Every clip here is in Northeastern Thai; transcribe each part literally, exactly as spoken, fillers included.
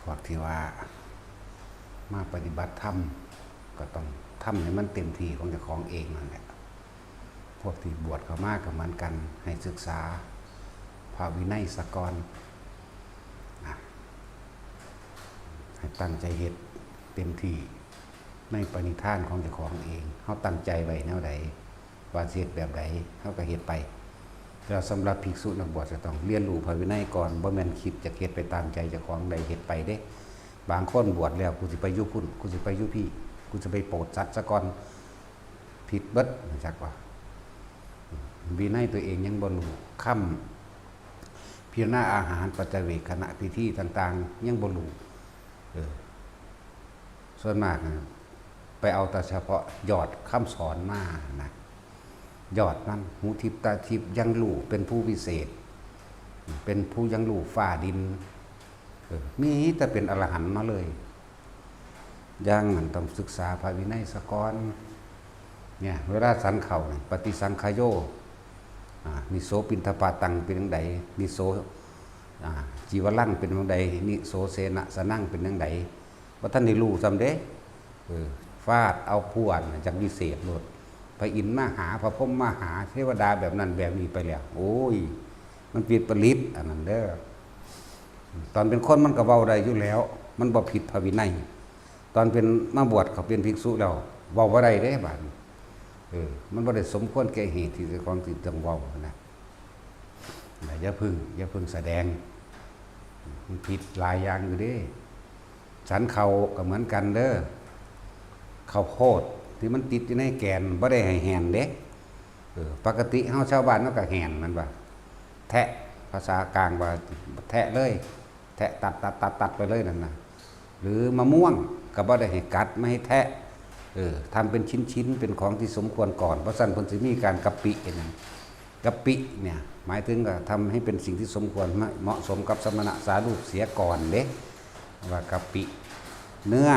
พวกที่ว่ามาปฏิบัติธรรม ก็ต้องทำให้มันเต็มที่ของเจ้าของเองนั่นแหละ พวกที่บวชเข้ามาก็เหมือนกัน ให้ศึกษาพระวินัยซะก่อนนะ ให้ตั้งใจเฮ็ดเต็มที่ในปณิธานของเจ้าของเอง เฮาตั้งใจไว้แนวใด ว่าสิเฮ็ดแบบใด เฮาก็เฮ็ดไป แล้วสำหรับภิกษุนักบวชจะต้องเรียนรู้พระวินัยก่อน บ่แม่นคิดจะเฮ็ดไปตามใจเจ้าของใดเฮ็ดไปเด้ บางคนบวชแล้ว กูสิไปอยู่พุ้น กูสิไปอยู่พี้ กูสิไปโปรดสัตว์ซะก่อน ผิดเบิด จักว่า วินัยตัวเองยังบ่รู้ คำพิจารณาอาหาร ปัจจเวกขณะพิธีต่างๆ ยังบ่รู้ เออ ส่วนมากนะ ไปเอาแต่เฉพาะยอดคำสอนมานะ ยอดมัน หูทิพย์ตาทิพย์ ยังรู้ เป็นผู้วิเศษ เป็นผู้ยังรู้ฟ้าดิน เออ มีแต่เป็นอรหันต์มาเลย อย่างนั้นต้องศึกษาพระวินัยซะก่อน เนี่ย เวลาฉันข้าวนี่ ปฏิสังขโย อ่า นิโสปิณฑปาตังเป็นจั่งใด นิโส อ่า จีวรังเป็นจั่งใด นิโสเสนะสนังเป็นจั่งใด บ่ทันได้รู้ซ้ำเด้ เออ ฟาดเอาพวนจักวิเศษโลด พระอินทร์มาหา พระพรหมมาหา เทวดาแบบนั้นแบบนี้ไปแล้ว โอ้ย มันวิปริตอันนั้นเด้อ ตอนเป็นคนมันก็เว้าได้อยู่แล้ว มันบ่ผิดพระวินัย ตอนเป็นมาบวชเขาเป็นภิกษุแล้ว เว้าบ่ได้เด้บาดนี้ เออ มันบ่ได้สมควรแก่เหตุที่เจ้าของสิต้องเว้านะ อย่าพึ่ง อย่าพึ่งแสดง มันผิดหลายอย่างอยู่เด้ ฉันข้าวก็เหมือนกันเด้อ ข้าวโพดที่มันติดอยู่ในแก่นบ่ได้ให้แห่นเด้ เออ ปกติเฮาชาวบ้านเฮาก็แห่นมันว่า แทะ ภาษากลางว่าแทะเลย แทะตัดตัดตัดตัดไปเลยนั่นนะ หรือมะม่วงก็บ่ได้ให้กัด ไม่ให้แทะ เออ ทำเป็นชิ้นๆ เป็นของที่สมควรก่อน เพราะฉะนั้นเพิ่นสิมีการกะปิเห็นหยัง กะปิเนี่ย หมายถึงก็ทำให้เป็นสิ่งที่สมควร เหมาะสมกับสมณะสารูปเสียก่อนเด้ ว่ากะปิ เนื้อ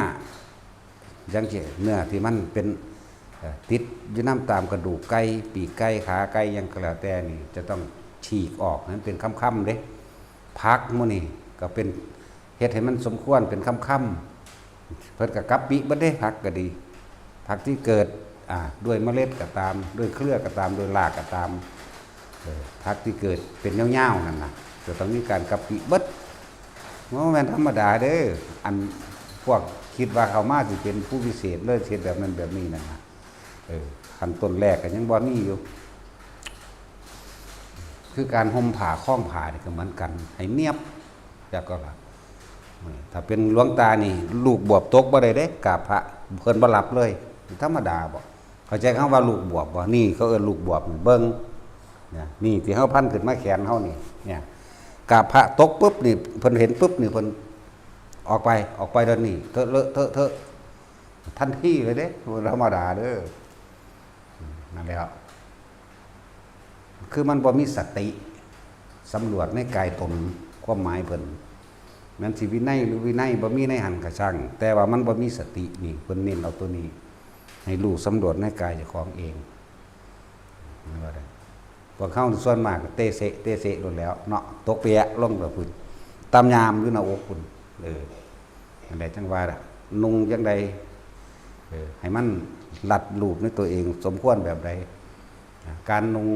อย่างเช่นเนื้อที่มันเป็น เอ่อ ติดอยู่นำตามกระดูกไก่ ปีกไก่ ขาไก่ หยังก็แล้วแต่นี่ จะต้องฉีกออกให้มันเป็นคำๆ เด้ ผักหมู่นี่ก็เป็น เฮ็ดให้มันสมควรเป็นคำๆ เพิ่นก็กะปิเบิดเด้ ผักก็ดี ผักที่เกิด อ่า ด้วยเมล็ดก็ตาม ด้วยเครือก็ตาม ด้วยรากก็ตาม เออ ผักที่เกิดเป็นยาวๆ นั่นน่ะ จะต้องมีการกะปิเบิด บ่แม่นธรรมดาเด้อ อันพวกคิดว่าเข้ามาสิเป็นผู้วิเศษเลย เฮ็ดแบบนั้นแบบนี้นั่นน่ะ เออ ขั้นต้นแรกก็ยังบ่มีอยู่ คือการห่มผ้าคล้องผ้านี่ก็เหมือนกัน ให้เนียบ แล้วก็ล่ะ ถ้าเป็นหลวงตานี่ ลูกบวบตกบ่ได้เด้ กราบพระ เพิ่นบ่รับเลย ธรรมดาบ่ เข้าใจคำว่าลูกบวบบ่ นี่เขาเอิ้นลูกบวบ เบิ่ง เนี่ย นี่ที่เฮาพันขึ้นมาแขนเฮานี่ เนี่ย กราบพระตกปุ๊บนี่ เพิ่นเห็นปุ๊บนี่ เพิ่นออกไป ออกไปเดี๋ยวนี้ เถอะ เลอะเถอะ เถอะ ทันทีเลยเด้ บ่ธรรมดาเด้อ นั่นแหละ คือมันบ่มีสติ สำรวจในกายตน ความหมายเพิ่น แม่นสิวินัยหรือวินัยบ่มีในหั้นก็ช่าง แต่ว่ามันบ่มีสตินี่ เพิ่นเน้นเอาตัวนี้ ให้รู้สำรวจในกายเจ้าของเอง นั่นว่าได้ พวกเฮาส่วนมากก็เตะเสะ เตะเสะโลดแหล้วเนาะ ตกเปียะลงไปพุ้น ตำยามอยู่หน้าอกพุ้น เออ นั่นแหละจั่งว่าล่ะ นุ่งจั่งใด เออ ให้มันรัดรูปในตัวเอง สมควรแบบใด อ่า การนุ่ง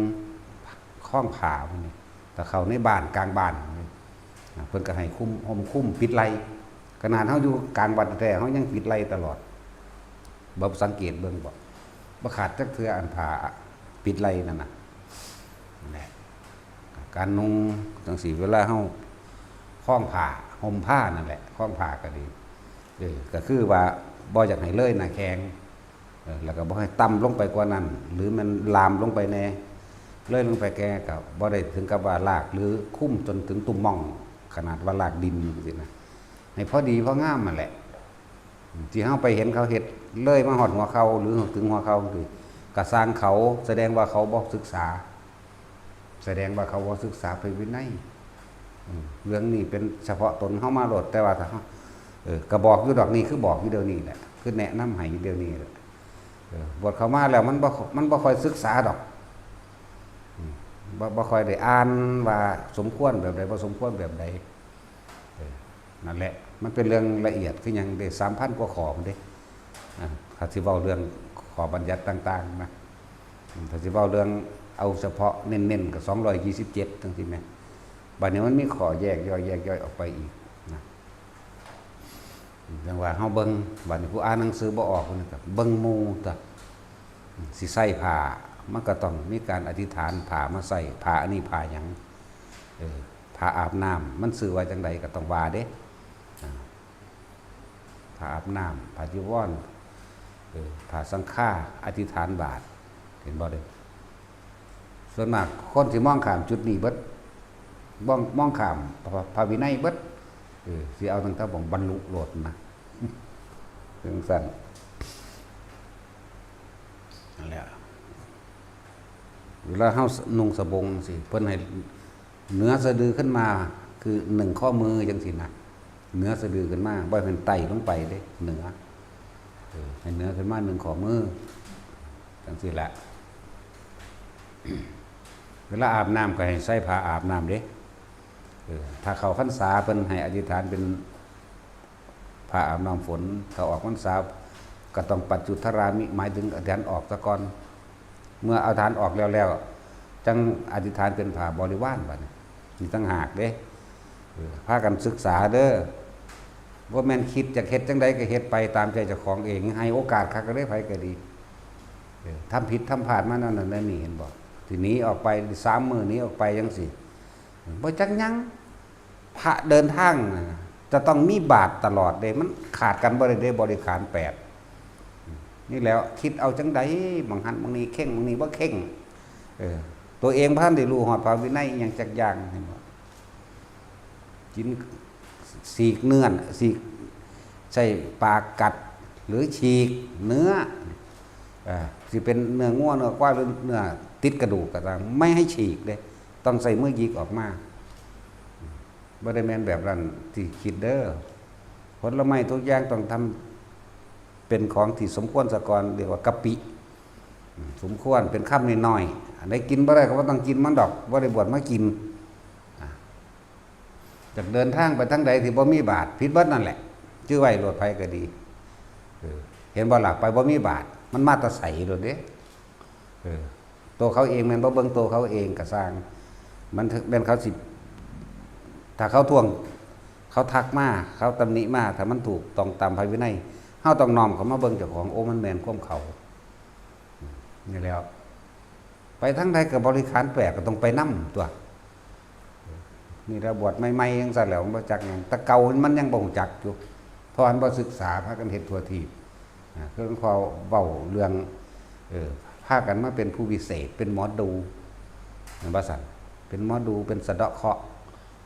คล้องผ้าพวกนี้ ถ้าเข้าในบ้านกลางบ้านนี่ อ่า เพิ่นก็ให้คลุม ห่มคลุมปิดไหล่ ขนาดเฮาอยู่กลางวัดแท้ๆ เฮายังปิดไหล่ตลอด บ่สังเกตเบิ่งบ่ บ่ขาดจักเทื่อ อันผ้าปิดไหล่นั่นน่ะ นั่นแหละ การนุ่งจั่งซี้ เวลาเฮาคล้องผ้า ห่มผ้านั่นแหละ คล้องผ้าก็ดี เออ ก็คือว่าบ่อยากให้เลยหน้าแข้ง เออ แล้วก็บ่ให้ต่ำลงไปกว่านั้น หรือมันลามลงไปแน่ เลยลงไปแก่ก็บ่ได้ถึงกับว่าลาก หรือคลุมจนถึงตุ่มม่อง ขนาดว่าลากดินจั่งซี้นะ ให้พอดีพองามนั่นแหละ ที่เฮาไปเห็นเขาเฮ็ดเลยมาฮอดหัวเข่า หรือถึงหัวเข่าจั่งซี้ ก็ซ่างเขา แสดงว่าเขาบ่ศึกษา แสดงว่าเขาบ่ศึกษาพระวินัย อืม เรื่องนี้เป็นเฉพาะตนเฮามาโลด แต่ว่าถ้าเฮา เออ ก็บอกอยู่ดอก นี่คือบอกอยู่เดี๋ยวนี้แหละ คือแนะนำให้อยู่เดี๋ยวนี้แหละ เออ บวชเข้ามาแล้วมันบ่ มันบ่ค่อยศึกษาดอก อืม บ่ บ่ค่อยได้อ่านว่าสมควรแบบใด บ่สมควรแบบใด เออ นั่นแหละ มันเป็นเรื่องละเอียดคือหยังเด้ สามพันกว่าข้อพุ้นเด้ อ่า ถ้าสิเว้าเรื่องข้อบัญญัติต่างๆนะ อืม ถ้าสิเว้าเรื่องเอาเฉพาะเน้นๆ ก็สองร้อยยี่สิบเจ็ดจังซี้แหม บัดนี้มันมีข้อแยกย่อย แยกย่อยออกไปอีกนะ จั่งว่าเฮาเบิ่ง บัดนี้ผู้อ่านหนังสือบ่ออกนี่ก็เบิ่งหมู่ตั๊ว สิใส่ผ้า มันก็ต้องมีการอธิษฐานผ้ามาใส่ ผ้าอันนี้ผ้าหยัง เออ ผ้าอาบน้ำ มันชื่อว่าจั่งใดก็ต้องว่าเด้ อ่า ผ้าอาบน้ำ ผ้าจีวร เออ ผ้าสังฆา อธิษฐานบาตร เห็นบ่เด้อ ส่วนมากคนสิมองข้ามจุดนี้เบิด มอง มองข้ามพระ พระวินัยเบิด เออ สิเอาตั้งแต่บ่บรรลุโลดนะ จั่งซั้น นั่นแหละ เวลาเฮานุ่งสบงสิ เพิ่นให้เหนือสะดือขึ้นมา คือหนึ่งข้อมือจั่งซี้นะ เหนือสะดือขึ้นมา บ่ให้เพิ่นไต่ลงไปเด้ เหนือ เออ ให้เหนือขึ้นมาหนึ่งข้อมือ จั่งซี้แหละ เวลาอาบน้ำก็ให้ใส่ผ้าอาบน้ำเด้ เออ ถ้าเข้าพรรษาเพิ่นให้อธิษฐานเป็นผ้าอาบน้ำฝน ถ้าออกพรรษาก็ต้องปัจจุทรามิ หมายถึงอธิษฐานออกซะก่อน เมื่ออธิษฐานออกแล้วแล้ว จั่งอธิษฐานเป็นผ้าบริวารบัดนี้ นี่ต่างหากเด้ เออ พากันศึกษาเด้อ บ่แม่นคิดอยากเฮ็ดจั่งใดก็เฮ็ดไปตามใจเจ้าของเอง ให้โอกาสคักก็ได้ ไผก็ดี เออ ทำผิดทำพลาดมานั่นนั่นนี่ เห็นบ่ สิหนีออกไปสามมื้อ หนีออกไปจั่งซี้ บ่จักหยัง พระเดินทางน่ะ จะต้องมีบาตรตลอดเด้ มันขาดกันบ่ได้เด้ บริขารแปด นี่แหล้ว คิดเอาจั่งใด บางหันบางนี้เข่ง บางนี้บ่เข่ง เออ ตัวเองบ่ทันได้รู้ฮอดพระวินัยอิหยังจักอย่าง เห็นบ่ กิน ฉีกเนื้อ ฉีก ใช้ปากกัด หรือฉีกเนื้อ เอ่อ สิเป็นเนื้องัว เนื้อควาย หรือเนื้อติดกระดูกก็ตาม ไม่ให้ฉีกเด้ ต้องใช้มือหยิกออกมา บ่ได้แม่นแบบนั้นที่คิดเด้อ ผลไม้ทุกอย่างต้องทำเป็นของที่สมควรซะก่อน เรียกว่ากะปิ อืม สมควร เป็นคำน้อยๆ อันใดกินบ่ได้ก็บ่ต้องกินมันดอก บ่ได้บวชมากิน อ่ะ อยากเดินทางไปทางใดที่บ่มีบาตร ผิดเบิดนั่นแหละ จื่อไว้โลด ไผก็ดี เออ เห็นบ่ล่ะ ไปบ่มีบาตร มันมาแต่ไสโลดเด้ เออ ตัวเขาเองแม่นบ่เบิ่งตัวเขาเองก็ซ่าง มันแม่นเขาสิ ถ้าเขาทวง เขาทักมา เขาตำหนิมา ถ้ามันถูกต้องตามพระวินัย เฮาต้องน้อมเข้ามาเบิ่งเจ้าของ โอ้ มันแม่นความเขา นี่แหล้ว ไปทางใดก็บริขารแปดก็ต้องไปนำตั๊ว นี่แหละบวชใหม่ๆจั่งซั้นแหล้ว มันบ่จักหยัง แต่เก่ามันยังบ่รู้จักอยู่ เพราะมันบ่ศึกษา พากันเฮ็ดทั่วทีป อ่า คือหลวงพ่อเว้าเรื่อง เออ พากันมาเป็นผู้วิเศษ เป็นหมอดู แม่นบ่ซั่น เป็นหมอดู เป็นสะเดาะเคราะห์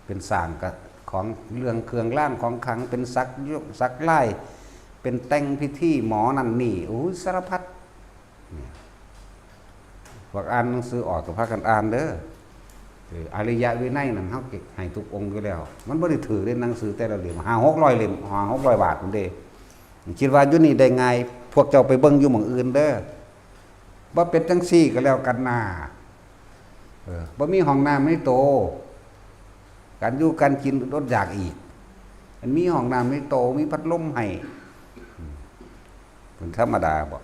เป็นสร้างกะ ของเรื่องเครื่องรางของขลัง เป็นสักยกสักลาย เป็นแต่งพิธีหมอนั่นนี่ โอ้ย สารพัด เนี่ย พวกอ่านหนังสือออกก็พากันอ่านเด้อ เออ อริยวินัยนั่นเฮาเก็บให้ทุกองค์อยู่แล้ว มันบ่ได้ถืกเด้ หนังสือแต่ละเล่ม ห้าหกร้อยเล่ม ห้าหกร้อยบาทพุ้นเด้ คิดว่าอยู่นี่ได้ง่าย พวกเจ้าไปเบิ่งอยู่หม่องอื่นเด้อ บ่เป็นจั่งซี้ก็แล้วกันนา เออ บ่มีห้องน้ำในโต การอยู่การกินอดอยากอีก มันมีห้องน้ำในโต มีพัดลมให้ อืม เป็นธรรมดาบ่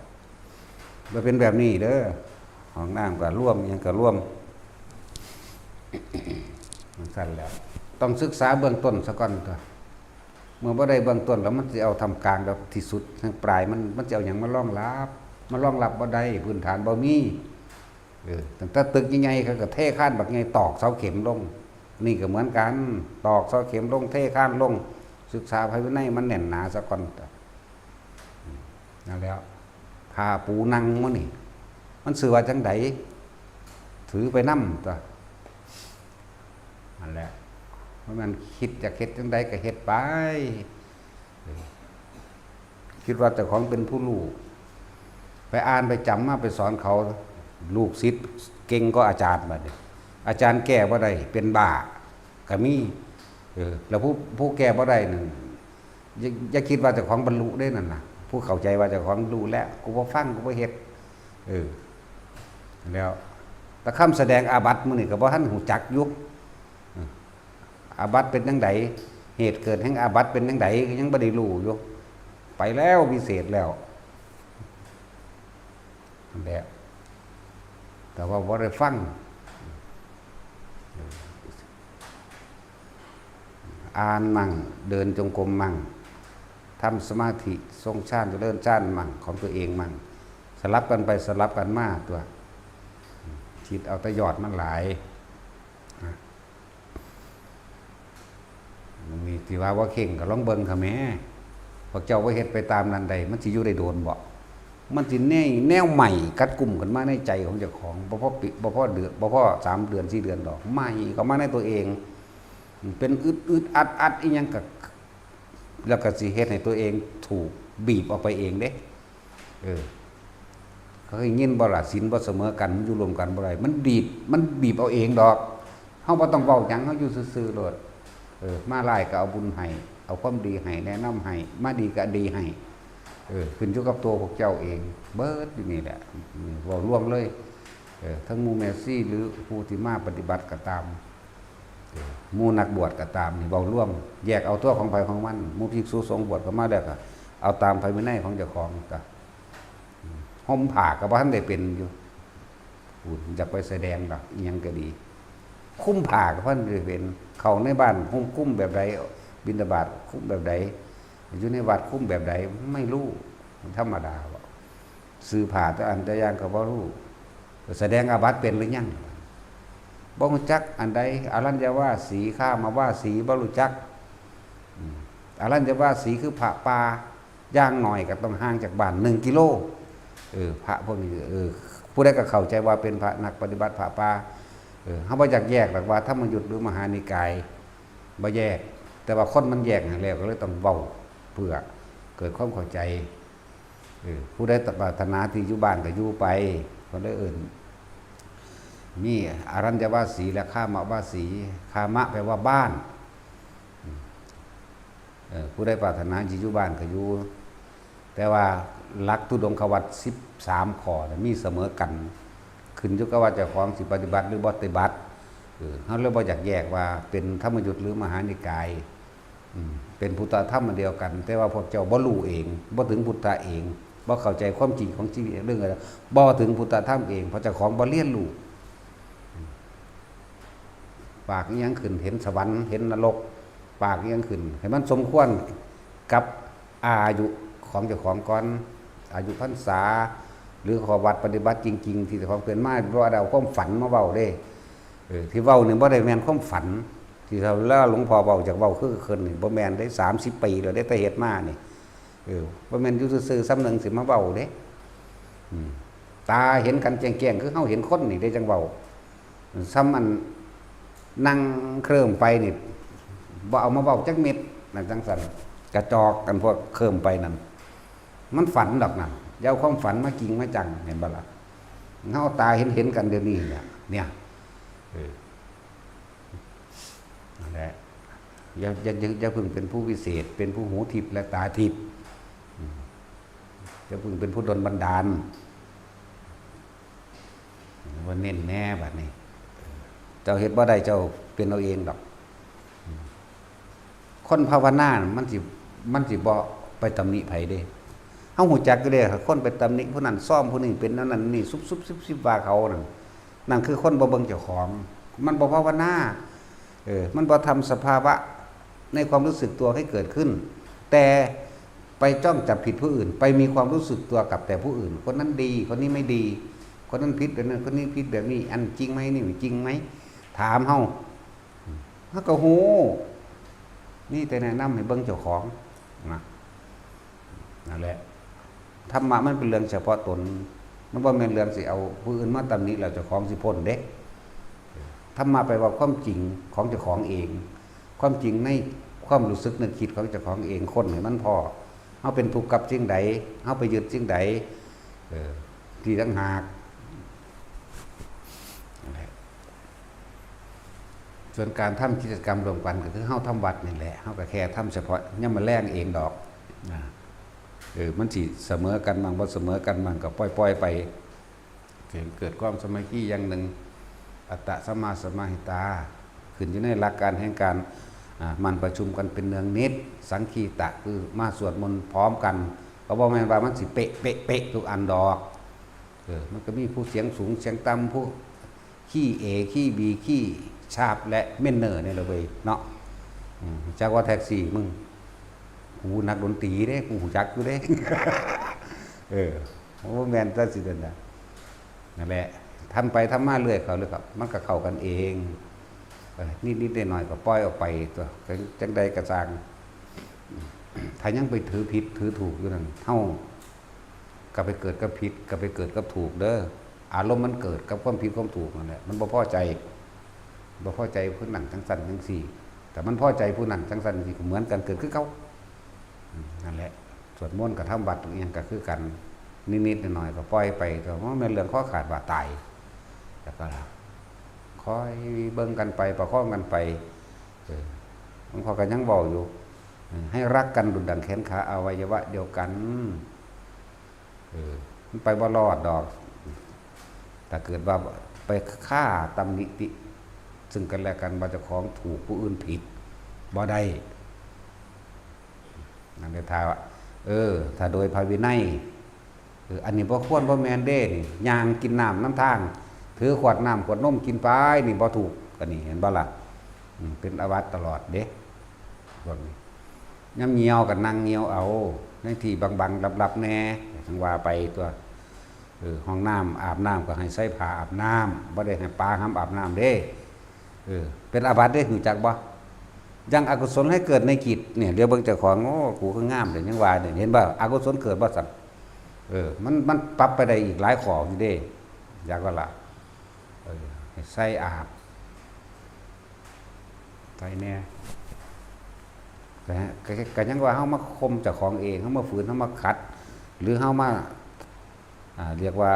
บ่เป็นแบบนี้เด้อ ห้องน้ำก็รวม อิหยังก็รวม จั่งซั้นแหล้ว ต้องศึกษาเบื้องต้นซะก่อนตั๊ว เมื่อบ่ได้เบื้องต้นแล้วมันสิเอาท่ามกลางแบบที่สุด ทางปลายมัน มันสิเอาหยังมารองรับ มารองรับบ่ได้ พื้นฐานบ่มี เออ ตั้งแต่ตึกใหญ่ๆ เขาก็เทคานบักใหญ่ ตอกเสาเข็มลง นี่ก็เหมือนกัน ตอกเสาเข็มลง เทคานลง ศึกษาพระวินัยมันแน่นหนาซะก่อน นั่นแหล้ว ผ้าปูนั่งมื้อนี่ มันชื่อว่าจั่งใด ถือไปนำตั๊ว นั่นแหละ เพราะมันคิดจะเฮ็ดจั่งใดก็เฮ็ดไป เออ คิดว่าเจ้าของเป็นผู้รู้ ไปอ่านไปจำมาไปสอนเขา ลูกศิษย์เก่งกว่าอาจารย์บัดนี้ อาจารย์แก้บ่ได้ เป็นบ้าก็มี เออ แล้วผู้ ผู้แก้บ่ได้นั่น อย่า อย่าคิดว่าเจ้าของบรรลุเด้นั่นน่ะ ผู้เข้าใจว่าเจ้าของรู้แล้ว กูบ่ฟัง กูบ่เฮ็ด เออ แล้ว แต่คำแสดงอาบัติมื้อนี้ก็บ่ทันรู้จักอยู่ เออ อาบัติเป็นจั่งใด เหตุเกิดแห่งอาบัติเป็นจั่งใด ก็ยังบ่ได้รู้อยู่ ไปแล้ววิเศษแล้ว นั่นแหละ แต่ว่าบ่ได้ฟัง อ่านมั่ง เดินจงกรมมั่ง ทำสมาธิ ทรงฌาน เจริญฌานมั่ง ของตัวเองมั่ง สลับกันไปสลับกันมาตัว คิดเอาแต่ยอดมันหลาย อ่ะ มันมีที่ว่าบ่เข่งก็ลองเบิ่งค่ะแหม พวกเจ้าบ่เฮ็ดไปตามนั้นได้ มันสิอยู่ได้โดนบ่ มันสิแนว แนวใหม่กัดกลุ่มกันมาในใจของเจ้าของ บ่พอปี บ่พอเดือน บ่พอสามเดือนสี่เดือนดอก ใหม่เข้ามาในตัวเอง เป็นอึดอึดอัดอัดอีหยังก็ แล้วก็สิเฮ็ดให้ตัวเองถูกบีบออกไปเองเด้ เออ เขาเคยยินบ่ล่ะ ศีลบ่เสมอกัน มันอยู่ร่วมกันบ่ได้ มันบีบ มันบีบเอาเองดอก เฮาบ่ต้องเว้าหยัง เฮาอยู่ซื่อๆโลด เออ มาร้ายก็เอาบุญให้ เอาความดีให้ แนะนำให้ มาดีก็ดีให้ เออ ขึ้นอยู่กับตัวพวกเจ้าเอง เบิดอยู่นี่แหละ เว้ารวมเลย เออ ทั้งหมู่แม่ชีหรือผู้ที่มาปฏิบัติก็ตาม เออ หมู่นักบวชก็ตาม นี่เว้ารวม แยกเอาตัวของไผของมัน หมู่ภิกษุสงฆ์บวชเข้ามาแล้วก็เอาตามพระวินัยของเจ้าของก็ ห่มผ้าก็บ่ทันได้เป็นอยู่ พู้นอยากไปแสดงดอก อิหยังก็ดี คุมผ้าก็บ่ทันได้เป็น เข้าในบ้านห่มคุมแบบใด บิณฑบาตคุมแบบใด อยู่ในวัดคุมแบบใด ไม่รู้ ธรรมดาบ่ ซื้อผ้าแต่อันแต่อย่างก็บ่รู้ แสดงอาบัติเป็นหรือยัง บ่รู้จักอันใด อรัญญวาสี ฆามาวาสี บ่รู้จัก อืม อรัญญวาสีคือพระป่า อย่างน้อยก็ต้องห่างจากบ้านหนึ่งกิโล เออ พระพวกนี้ เออ ผู้ใดก็เข้าใจว่าเป็นพระนักปฏิบัติพระป่า เออ เฮาบ่อยากแยกดอกว่าธรรมยุตหรือมหานิกาย บ่แยก แต่ว่าคนมันแยกให้แล้วก็เลยต้องเว้า เพื่อเกิดความเข้าใจ เออ ผู้ใดปรารถนาที่อยู่บ้านก็อยู่ไป เพิ่นเลยเอิ้น มีอรัญญวาสีและฆามวาสี ฆามะแปลว่าบ้าน เออ ผู้ใดปรารถนาสิอยู่บ้านก็อยู่ แต่ว่าหลักธุดงควัตรสิบสามข้อน่ะมีเสมอกัน ขึ้นอยู่กับว่าเจ้าของสิปฏิบัติหรือบ่ปฏิบัติ เออ เฮาเลยบ่อยากแยกว่าเป็นธรรมยุตหรือมหานิกาย อืม เป็นพุทธธรรมอันเดียวกัน แต่ว่าพวกเจ้าบ่รู้เอง บ่ถึงพุทธะเอง บ่เข้าใจความจริงของชีวิตเรื่องอะไร บ่ถึงพุทธธรรมเอง เพราะเจ้าของบ่เรียนรู้ ปากอิหยังขึ้น เห็นสวรรค์ เห็นนรก ปากอิหยังขึ้น ให้มันสมควรกับอายุของเจ้าของก่อน อายุพรรษา หรือข้อวัดปฏิบัติจริงๆ ที่เจ้าของเป็นมา บ่ได้เอาความฝันมาเว้าเด้ เออ ที่เว้านี่บ่ได้แม่นความฝัน ที่เรา แล้วหลวงพ่อเว้าจากเว้าคือคืนนี่ บ่แม่นเด้ สามสิบปีแล้วเด้ แต่เฮ็ดมานี่ เออ บ่แม่นอยู่ซื่อๆ ส่ำหนึ่งสิมาเว้าเด้ อืม ตาเห็นกันแจ้งๆ คือเฮาเห็นคนนี่เด้จั่งเว้า ส่ำอันนั่งเคลิ้มไปนี่ บ่เอามาเว้าจักเม็ด นั่นจั่งซั้น กระจอกกันพวกเคลิ้มไปนั่น มันฝันดอกนั่น อย่าเอาความฝันมากิงมาจัง เห็นบ่ล่ะ เฮาตาเห็นๆ กันเดี๋ยวนี้เนี่ย เนี่ย เออ นั่นแหละ อย่า อย่า อย่า อย่าเพิ่งเป็นผู้วิเศษ เป็นผู้หูทิพย์และตาทิพย์ อืม อย่าเพิ่งเป็นผู้ดลบันดาล ว่าเน้นแน่บัดนี้ เจ้าเฮ็ดบ่ได้ เจ้าเป็นเอาเองดอก คนภาวนาน่ะมันสิ มันสิบ่ไปตำหนิไผเด้ เฮาฮู้จักอยู่เด้ คนไปตำหนิผู้นั้นซอมผู้นี้เป็นแนวนั้นนี่ ซุบๆ ซิบๆ ว่าเขานั่น นั่นคือคนบ่เบิ่งเจ้าของ มันบ่ภาวนา เออ มันบ่ทำสภาวะในความรู้สึกตัวให้เกิดขึ้น แต่ไปจ้องจับผิดผู้อื่น ไปมีความรู้สึกตัวกับแต่ผู้อื่น คนนั้นดี คนนี้ไม่ดี คนนั้นผิดแบบนั้น คนนี้ผิดแบบนี้ อันจริงไหม นี่จริงไหม ถามเฮา เฮาก็ฮู้ มีแต่แนะนำให้เบิ่งเจ้าของ นะ นั่นแหละ ธรรมะมันเป็นเรื่องเฉพาะตน มันบ่แม่นเรื่องสิเอาผู้อื่นมาตำหนิแล้วเจ้าของสิพ้นเด้ ธรรมะแปลว่าความจริงของเจ้าของเอง ความจริงในความรู้สึกนึกคิดของเจ้าของเอง ค้นให้มันพ้อ เฮาเป็นทุกข์กับสิ่งใด เฮาไปยึดสิ่งใด เออ ที่ต่างหาก นั่นแหละ ส่วนการทำกิจกรรมร่วมกันก็คือเฮาทำวัดนี่แหละ เฮาก็แค่ทำเฉพาะยามมื้อแลงเองดอก อ่า เออ มันสิเสมอกันมั่ง บ่เสมอกันมั่ง ก็ปล่อยๆไป เกิด เกิดความสามัคคีอย่างหนึ่ง อัตตะสัมมาสมาหิตา ขึ้นอยู่ในหลักการแห่งการ อ่า หมั่นประชุมกันเป็นเนืองนิด สังคีตะ คือมาสวดมนต์พร้อมกัน ก็บ่แม่นว่ามันสิเป๊ะเป๊ะเป๊ะทุกอันดอก เออ มันก็มีผู้เสียงสูงเสียงต่ำ ผู้คีย์เอ คีย์บี คีย์ชาร์ป และเมเนอร์นี่แหละเว้ยเนาะ อืม จักว่าแท็กซี่มึง กูนักดนตรีเด้ กูรู้จักอยู่เด้ เออ โอ้ แม่นจังซี่นั่นน่ะ นั่นแหละ ทำไปทำมาเรื่อยเข้าเรื่อยเข้า มันก็เข้ากันเอง เออ นิดๆหน่อยๆก็ปล่อยออกไปตั๊ว จั่ง จั่งใดก็ซ่าง ถ้ายังไปถือผิดถือถูกอยู่นั่น เฮาก็ไปเกิดกับผิด ก็ไปเกิดกับถูกเด้อ อารมณ์มันเกิดกับความผิดความถูกนั่นแหละ มันบ่พอใจ บ่พอใจผู้นั้นจั่งซั้นจั่งซี้ แต่มันพอใจผู้นั้นจั่งซั้นจั่งซี้ ก็เหมือนกัน เกิดคือเก่า อืม นั่นแหละ สวดมนต์กับทำวัตรอิหยังก็คือกัน นิดๆหน่อยๆก็ปล่อยไป แต่ว่ามันเรื่องคอขาดบาดตาย แล้วก็คอยเบิ่งกันไป ประคองกันไป เออ หลวงพ่อก็ยังเว้าอยู่ เออ ให้รักกันดุจดั่งแขนขาอวัยวะเดียวกัน เออ มันไปบ่รอดดอก ถ้าเกิดว่าไปฆ่าตำหนิติ ซึ่งกันและกัน ว่าเจ้าของถูก ผู้อื่นผิด บ่ได้ นั่นเลย ถ้า เออ ถ้าโดยพระวินัย เออ อันนี้บ่ควร บ่แม่นเด้นี่ ย่างกินน้ำนำทาง ถือขวดน้ำขวดนมกินไป นี่บ่ถูก อันนี้เห็นบ่ล่ะ อืม เป็นอาบัติตลอดเด้ พวกนี้ ยามเหี่ยวก็นั่งเหี่ยวเอา ในที่บังๆลับๆแหน่ จั่งว่าไปตั๊ว เออ ห้องน้ำอาบน้ำก็ให้ใส่ผ้าอาบน้ำ บ่ได้ให้ปาห้ามอาบน้ำเด้ เออ เป็นอาบัติเด้ รู้จักบ่ ยังอกุศลให้เกิดในจิตเนี่ย เดี๋ยวเบิ่งเจ้าของ โอ้ กูคืองามเด้ ยังว่าเนี่ย เห็นบ่ อกุศลเกิดบ่ซั่น เออ มัน มันปรับไปได้อีกหลายข้ออยู่เด้ อยากว่าล่ะ เออ ให้ใส่อาบ ใส่แหน่ ก็ ก็ ก็ยังว่าเฮามาข่มเจ้าของเอง เฮามาฝืน เฮามาขัด หรือเฮามา อ่า เรียกว่า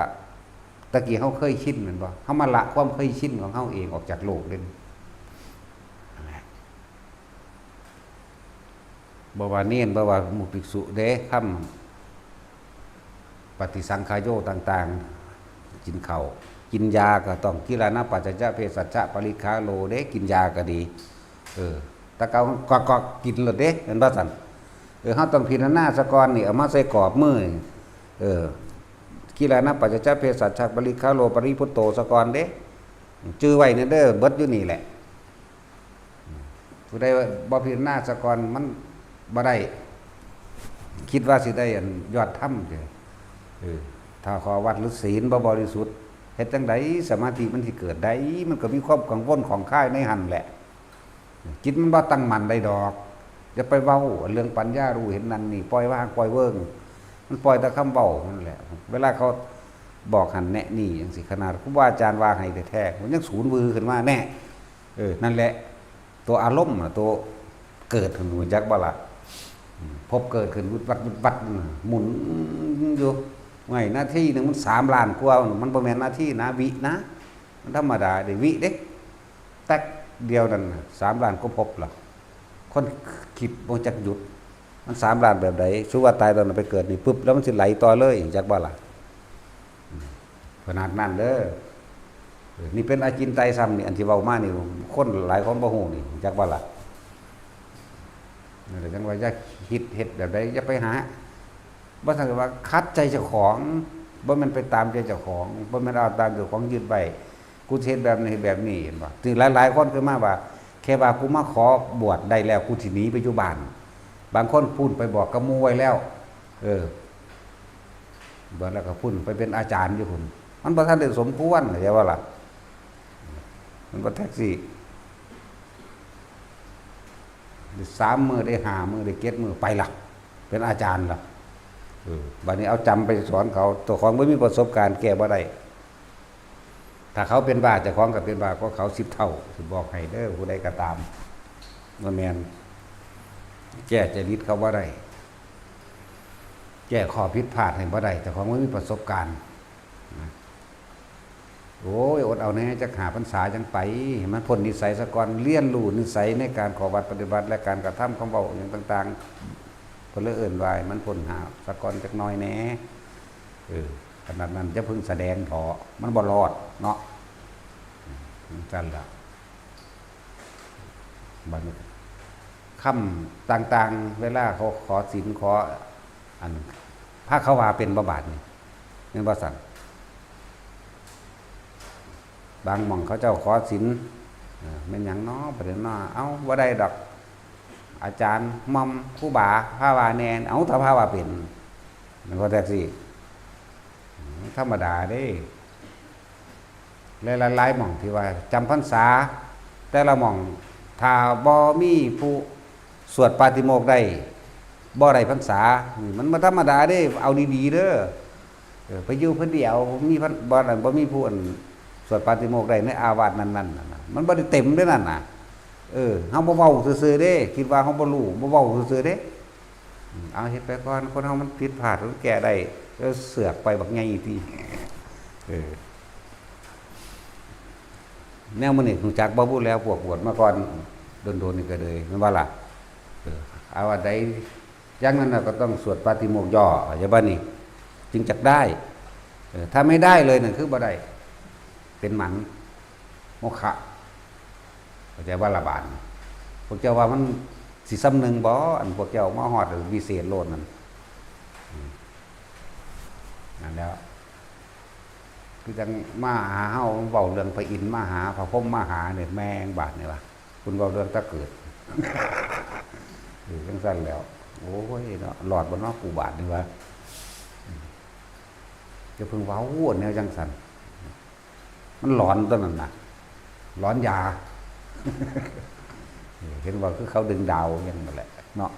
ตะกี้เฮาเคยชินแม่นบ่ เฮามาละความเคยชินของเฮาเองออกจากโลกเด้ นั่นแหละ บ่ว่าเณร บ่ว่าหมู่ภิกษุเด้ คำปฏิสังขายโยต่างๆ กินข้าว กินยาก็ต้อง กิรานะปัจจยเภสัชชะปริคาโลเด้ กินยาก็ดี เออ แต่เก่าก็ ก็กินโลดเด้ แม่นบ่ซั่น เออ เฮาต้องพิจารณาซะก่อนนี่ เอามาใส่กรอบมือนี่ เออ กิรานะปัจจยเภสัชชะปริคาโลปริภุตโตซะก่อนเด้ จื่อไว้แหน่เด้อ เบิดอยู่นี่แหละ ผู้ใดบ่พิจารณาซะก่อน มันบ่ได้ คิดว่าสิได้อันยอดธรรมเด้อ เออ ถ้าข้อวัตรหรือศีลบ่บริสุทธิ์ เฮ็ดจั่งใดสมาธิมันสิเกิดได้ มันก็มีความกังวลข้องคายในหั่นแหละ จิตมันบ่ตั้งมั่นได้ดอก อย่าไปเว้าเรื่องปัญญารู้เห็นนั่นนี่ ปล่อยวางปล่อยเวิ้ง มันปล่อยแต่คำเว้านั่นแหละ เวลาเขาบอกหั่นแนะนี่จั่งซี้ ขนาดครูบาอาจารย์ว่าให้แท้ๆ มันยังสูนวือขึ้นมาแน่ เออ นั่นแหละ ตัวอารมณ์น่ะ ตัวเกิดขึ้น รู้จักบ่ล่ะ อืม ภพเกิดขึ้น วึดวัด วึดวัด นั่นน่ะ หมุนอยู่ ไง นาทีหนึ่งมันสามล้านกว่า มันบ่แม่นนาทีนะ วินะ มันธรรมดาเด้ วิเด้ แต๊กเดียวนั่นน่ะ สามล้านกว่าภพล่ะ คนคิดบ่จักหยุด มันสามล้านแบบใด สุว่าตายตอนนั้นไปเกิดนี่ปึ๊บ แล้วมันสิไหลต่อเลย จักบ่ล่ะ ขนาดนั้นเด้อ เออ นี่เป็นอาจินไตยซ้ำนี่ อันที่เว้ามานี่ คนหลายคนบ่ฮู้นี่ จักบ่ล่ะ นั่นแหละ จั่งว่าอย่าคิดเฮ็ดแบบใด อย่าไปหา บ่ซั่นก็ว่าขัดใจเจ้าของ บ่แม่นไปตามใจเจ้าของ บ่แม่นเอาตามเจ้าของยึดไว้ กูสิเฮ็ดแบบนี้ เฮ็ดแบบนี้ เห็นบ่ ที่หลายๆคนเคยมาว่า แค่ว่ากูมาขอบวชได้แล้ว กูสิหนีไปอยู่บ้าน บางคนพู้นไปบอกกับหมู่ไว้แล้ว เออ บวชแล้วก็พู้นไปเป็นอาจารย์อยู่พู้น มันบ่ทันได้สมควร เข้าใจบ่ล่ะ มันบ่แท็กซี่ ได้สามมื้อ ได้ห้ามื้อ ได้เจ็ดมื้อ ไปละ เป็นอาจารย์ละ เออ บัดนี้เอาจำไปสอนเขา เจ้าของบ่มีประสบการณ์ แก้บ่ได้ ถ้าเขาเป็นบ้า เจ้าของก็เป็นบ้า ก็เขาสิบเท่า สิบอกให้เด้อ ผู้ใดก็ตาม บ่แม่น แก้จริตเขาบ่ได้ แก้ข้อผิดพลาดให้บ่ได้ เจ้าของบ่มีประสบการณ์ นะ โอ้ย อดเอาแหน่ จักห้าพรรษาจั่งไป ให้มันพ้นนิสัยซะก่อน เรียนรู้นิสัยในการเข้าวัดปฏิบัติ และการกระทำคำเว้าหยังต่างๆ เพิ่นเลยเอิ้นว่าให้มันพ้นห้าซะก่อนจักหน่อยแหน่ เออ ขนาดนั้นอย่าเพิ่งแสดงเถาะ มันบ่รอดเนาะ จั่งซั่นล่ะ บัดนี้ ค่ำต่างๆ เวลาเขาขอศีลขอ อัน พระเขาว่าเป็นบ่บาดนี่ แม่นบ่ซั่น บางหม่องเขาเจ้าขอศีล เอ่อ แม่นหยังน้อ ประเด็นน้อ เอ้า บ่ได้ดอก อาจารย์หม่อมครูบาพาว่าแน่ เอ้า ถ้าพาว่าเป็น มันก็จั่งซี้ ธรรมดาเด้ และหลายๆหม่องที่ว่าจำพรรษา แต่ละหม่อง ถ้าบ่มีผู้สวดปาติโมกข์ได้ บ่ได้พรรษา นี่มันบ่ธรรมดาเด้ เอาดีๆเด้อ เออ ไปอยู่ผู้เดียว บ่มีพรร- บ่ บ่มีผู้อันสวดปาติโมกข์ได้ในอาวาสนั้นๆ นั่นน่ะ มันบ่ได้เต็มเด้นั่นน่ะ เออ เฮาบ่เว้าซื่อๆเด้ คิดว่าเฮาบ่รู้ บ่เว้าซื่อๆเด้ อืม เอาเฮ็ดไปก่อน คนเฮามันผิดพลาด มันแก้ได้ แล้วเสือกไปบักใหญ่ติ เออ แนวมื้อนี้รู้จักบ่พู้นแหล้ว พวกบวชมาก่อน โดนๆนี่ก็เลย แม่นบ่ล่ะ เออ เอาอันใดอย่างนั้นน่ะก็ต้องสวดปาติโมกข์ย่อ เข้าใจบ่นี่ จึงจักได้ เออ ถ้าไม่ได้เลยนั่นคือบ่ได้ เป็นหมัน โมฆะ เข้าใจบ่ล่ะบาดนี้ พวกเจ้าว่ามันสิส่ำหนึ่งบ่ อันพวกเจ้ามาฮอดวิเศษโลดนั่น อืม นั่นแหล้ว คือจั่งมาหาเฮา เว้าเรื่องพระอินทร์มาหา พระพรหมมาหาเนี่ย แม่งบาดนี่วะ คุณเว้าเรื่องตะเกิด เออ จั่งซั่นแล้ว โอ้ยเนาะ รอดบ่เนาะกูบาดนี่วะ อืม อย่าเพิ่งเว้าแนวจั่งซั่น มันหลอนตัวนั้นน่ะ หลอนยา เห็นว่าคือเขาดึงดาวอย่างนั้นแหละเนาะ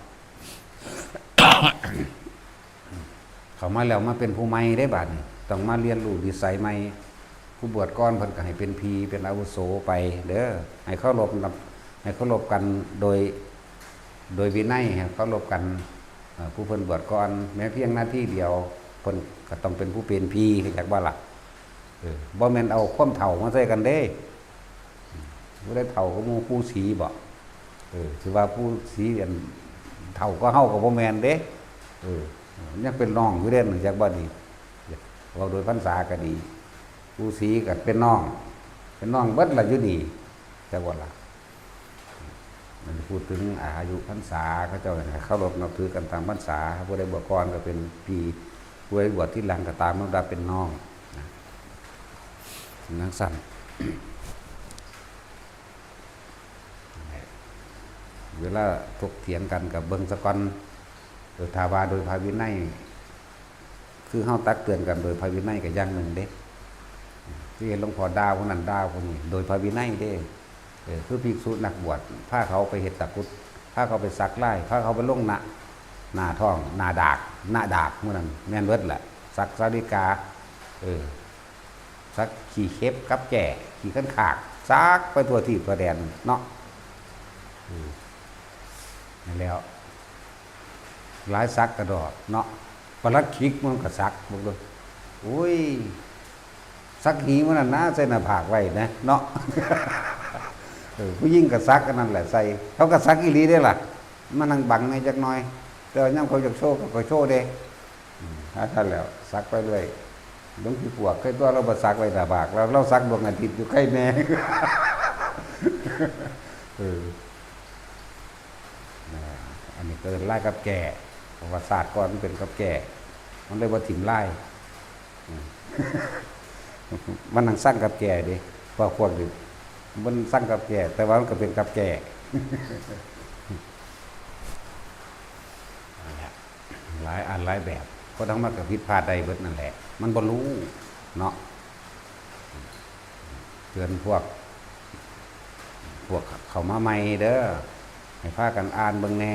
เข้ามาแล้วมาเป็นผู้ใหม่ได้บาดนี้ ต้องมาเรียนรู้นิสัยใหม่ ผู้บวชก่อนเพิ่นก็ให้เป็นพี่เป็นอาวุโสไปเด้อ ให้เคารพนำ ให้เคารพกันโดย โดยวินัย ให้เคารพกัน เอ่อ ผู้เพิ่นบวชก่อน แม้เพียงนาทีเดียว เพิ่นก็ต้องเป็นผู้เป็นพี่ เข้าใจบ่ล่ะ เออ บ่แม่นเอาความเฒ่ามาใส่กันเด้ ผู้ใดเฒ่าก็หมู่ปู่ศรีบ่ เออ สิว่าปู่ศรีอันเฒ่าก็เฮาก็บ่แม่นเด้ เออ ยังเป็นน้องอยู่เด้ จักบ่นี่ เว้าโดยพรรษาก็ดี ปู่ศรีก็เป็นน้อง เป็นน้องเบิดล่ะอยู่นี่ จักบ่ล่ะ มันพูดถึงอายุพรรษา เขาเจ้าให้เคารพนับถือกันตามพรรษา ผู้ใดบวชก่อนก็เป็นพี่ ผู้ใดบวชทีหลังก็ตามลำดับเป็นน้องนะ จั่งซั่น เวลาถกเถียงกันก็เบิ่งซะก่อน เออ ถ้าว่าโดยพระวินัย คือเฮาตักเตือนกันโดยพระวินัยก็อย่างหนึ่งเด้ คือเห็นหลวงพ่อด่าผู้นั้นด่าผู้นี้ โดยพระวินัยเด้ เออ คือภิกษุนักบวช พาเขาไปเฮ็ดตะกรุด พาเขาไปสักลาย พาเขาไปลงหน้า หน้าท้อง หน้าดาก หน้าดาก มื้อนั้น แม่นเบิดแหละ สักสาลิกา เออ สักขี้เข็บกับแจ้ ขี้คันคาก สักไปทั่วทีปทั่วแดนเนาะ อืม นั่นแหล้ว หลายสักกระดอกเนาะ ปลัดขิกมันก็สัก บอกเลย โอ้ย สักหีมันน่ะนะ ใส่หน้าผากไว้นะ เนาะ เออ ผู้หญิงก็สักอันนั้นแหละ ใส่ เขาก็สักอีหลีเด้ล่ะ มานั่งบังแหน่จักหน่อย แต่ว่ายามเขาอยากโชว์เขาก็โชว์เด้ อืม หาซั่นแหล้ว สักไปเรื่อย หลวงพี่ปวก เคยตัวเราบ่สักไว้หน้าผาก แล้วเราสักดวงอาทิตย์อยู่ใกล้แน่ เออ นะ อันนี้ก็เอิ้นลายกับแก้ เพราะว่าศาสตร์ก่อนมันเป็นกับแก้ มันเลยบ่ถิ่มลาย อืม มันนั่งสั่งกับแก้เด้ พวก พวกนี้มันสั่งกับแก้ แต่ว่ามันก็เป็นกับแก้ นั่นแหละ หลายอันหลายแบบ คนเฮามันก็ผิดพลาดได้เบิดนั่นแหละ มันบ่รู้เนาะ เตือนพวก พวกเข้ามาใหม่เด้อ ให้พากันอ่านเบิ่งแหน่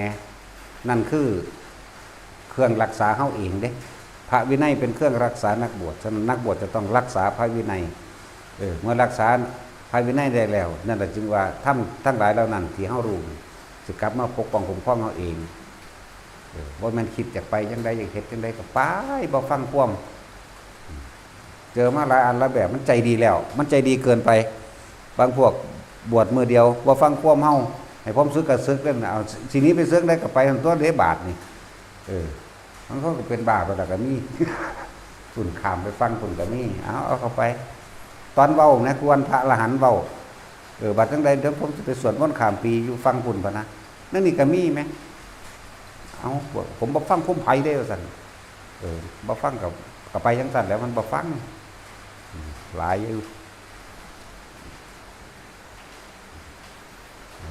นั่นคือเครื่องรักษาเฮาเองเด้ พระวินัยเป็นเครื่องรักษานักบวช ฉะนั้นนักบวชจะต้องรักษาพระวินัย เออ เมื่อรักษาพระวินัยได้แล้ว นั่นแหละจึงว่าธรรมทั้งหลายเหล่านั้นที่เฮารู้ สิกลับมาปกป้องคุ้มครองเฮาเอง เออ บ่แม่นคิดอยากไปจั่งใด อยากเฮ็ดจั่งใดก็ไป บ่ฟังความ เจอมาหลายอันหลายแบบ มันใจดีแล้ว มันใจดีเกินไป บางพวกบวชมื้อเดียว บ่ฟังความเฮา ให้ความสึกก็สึกเด้อ เอา สิหนีไปเซิงใดก็ไปหั่นตั๊วเด้ บาดนี่ เออ มันเขาก็เป็นบ้าไปแล้วก็มี พุ่นข้ามไปฟังพุ่นก็มี เอา เอาเข้าไป ตอนเว้านะ ควรพระอรหันต์เว้า เออ บัดจั่งใดเดี๋ยวผมสิไปสวดมนต์ข้ามปีอยู่ฟังพุ่นพะนะ นั่นนี่ก็มีไหม เอา ผมบ่ฟังความไผเด้ว่าซั่น เออ บ่ฟังก็ ก็ไปจั่งซั่นแหล้ว มันบ่ฟัง อืม หลายอยู่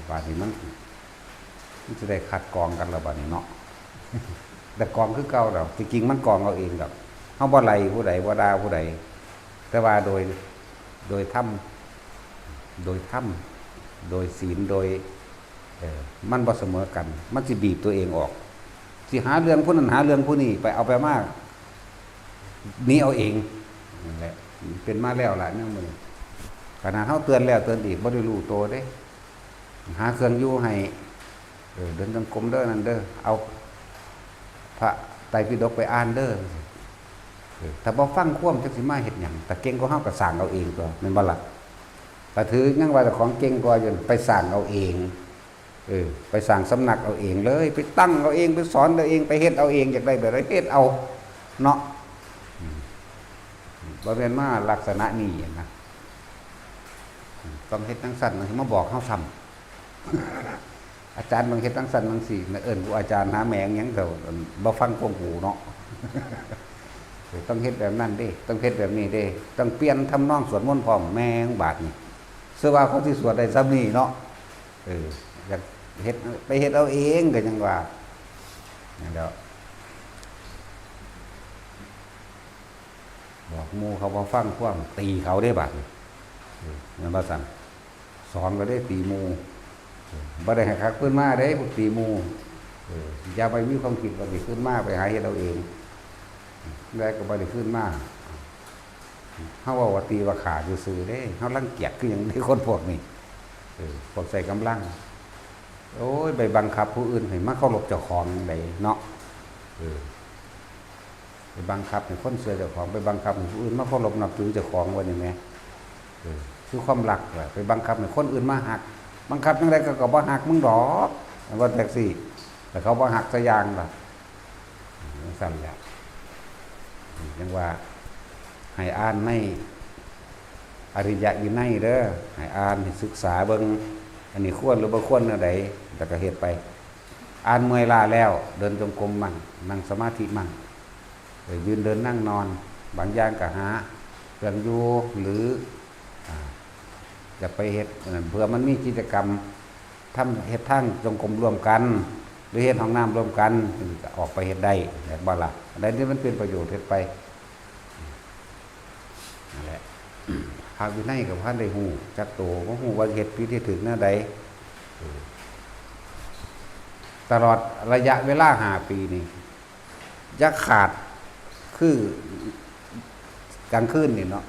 บาดนี้มัน มันสิได้คัดกรองกันแล้วบาดนี้เนาะ แต่กรองคือเก่าแล้ว ที่จริงมันกรองเอาเองดอก เฮาบ่ไล่ผู้ใด บ่ด่าผู้ใด แต่ว่าโดย โดยธรรม โดยธรรม โดยศีล โดย เออ มันบ่เสมอกัน มันสิบีบตัวเองออก สิหาเรื่องผู้นั้นหาเรื่องผู้นี้ ไปเอาไปมา หนีเอาเอง นั่นแหละ เป็นมาแล้วล่ะแนวมื้อนี้ ขนาดเฮาเตือนแล้วเตือนอีก บ่ได้รู้โตเด้ หาเครื่องอยู่ให้ เออ เดินจงกรมเด้อนั่นเด้อ เอาพระไตรปิฎกไปอ่านเด้อ เออ ถ้าบ่ฟังความจักสิมาเฮ็ดหยัง ถ้าเก่งกว่าเฮาก็สร้างเอาเองตั๊ว แม่นบ่ล่ะ ถ้าถือยังว่าเจ้าของเก่งกว่าอยู่ ไปสร้างเอาเอง เออ ไปสร้างสำนักเอาเองเลย ไปตั้งเอาเอง ไปสอนเอาเอง ไปเฮ็ดเอาเอง อยากได้แบบใดเฮ็ดเอา เนาะ อืม บ่แม่นมาลักษณะนี้นะ อืม ต้องเฮ็ดจั่งซั่น มันสิมาบอกเฮาซ้ำ อาจารย์ต้องเฮ็ดจั่งซั่นจั่งซี้นะ เอิ้นกูอาจารย์หาแม่งหยังเถาะ บ่ฟังความกูเนาะ เออ ต้องเฮ็ดแบบนั้นเด้ ต้องเฮ็ดแบบนี้เด้ ต้องเปลี่ยนทำนองสวดมนต์พร้อม แม่งบาดนี่ เชื่อว่าเขาสิสวดได้ส่ำนี้เนาะ เออ อยากเฮ็ด ไปเฮ็ดเอาเองก็ยังว่า นั่นแหล้ว บอกหมู่เขาบ่ฟังความ ตีเขาเด้บาดนี้ เออ แม่นบ่ซั่น สองก็ได้ตีหมู่ เออ บ่ได้ให้คักคืนมาเด้ พวกตีหมู่ เออ อย่าไปมีความคิดว่าสิคืนมา ไปหาเฮ็ดเอาเอง ได้ก็บ่ได้คืนมา เฮาเว้าว่าตีว่าฆ่าซื่อๆเด้ เฮารังเกียจคือหยังเด้ คนพวกนี้ เออ พวกใช้กำลัง โอ้ย ไปบังคับผู้อื่นให้มาเคารพเจ้าของจั่งใดเนาะ เออ ไปบังคับให้คนเชื่อเจ้าของ ไปบังคับให้ผู้อื่นมาเคารพนับถือเจ้าของว่านี่แหม เออ คือความรักแหละ ไปบังคับให้คนอื่นมาฮัก บังคับจั่งใดก็ ก็บ่ฮักมึงดอก ว่าจั่งซี้ แต่เขาบ่ฮักซะอย่างล่ะ จั่งซั่นแหละ จั่งว่า ให้อ่านในอริยวินัยเด้อ ให้อ่าน ให้ศึกษาเบิ่ง อันนี้ควรหรือบ่ควรแนวใด แล้วก็เฮ็ดไป อ่านเมื่อยล้าแล้ว เดินจงกรมมั่ง นั่งสมาธิมั่ง เออ ยืนเดินนั่งนอน บางอย่างก็หาเครื่องอยู่ หรือ อ่า จะไปเฮ็ดอันนั้น เพื่อมันมีกิจกรรม ทำ เฮ็ดทางจงกรมร่วมกัน หรือเฮ็ดห้องน้ำร่วมกัน เออ ก็ออกไปเฮ็ดได้ แม่นบ่ล่ะ อันใดที่มันเป็นประโยชน์เฮ็ดไป นั่นแหละ พระวินัยก็บ่ทันได้ฮู้จักโต บ่ฮู้ว่าเฮ็ดผิดเฮ็ดถูกแนวใด เออ ตลอดระยะเวลาห้าปีนี่ อย่าขาด คือกลางคืนนี่เนาะ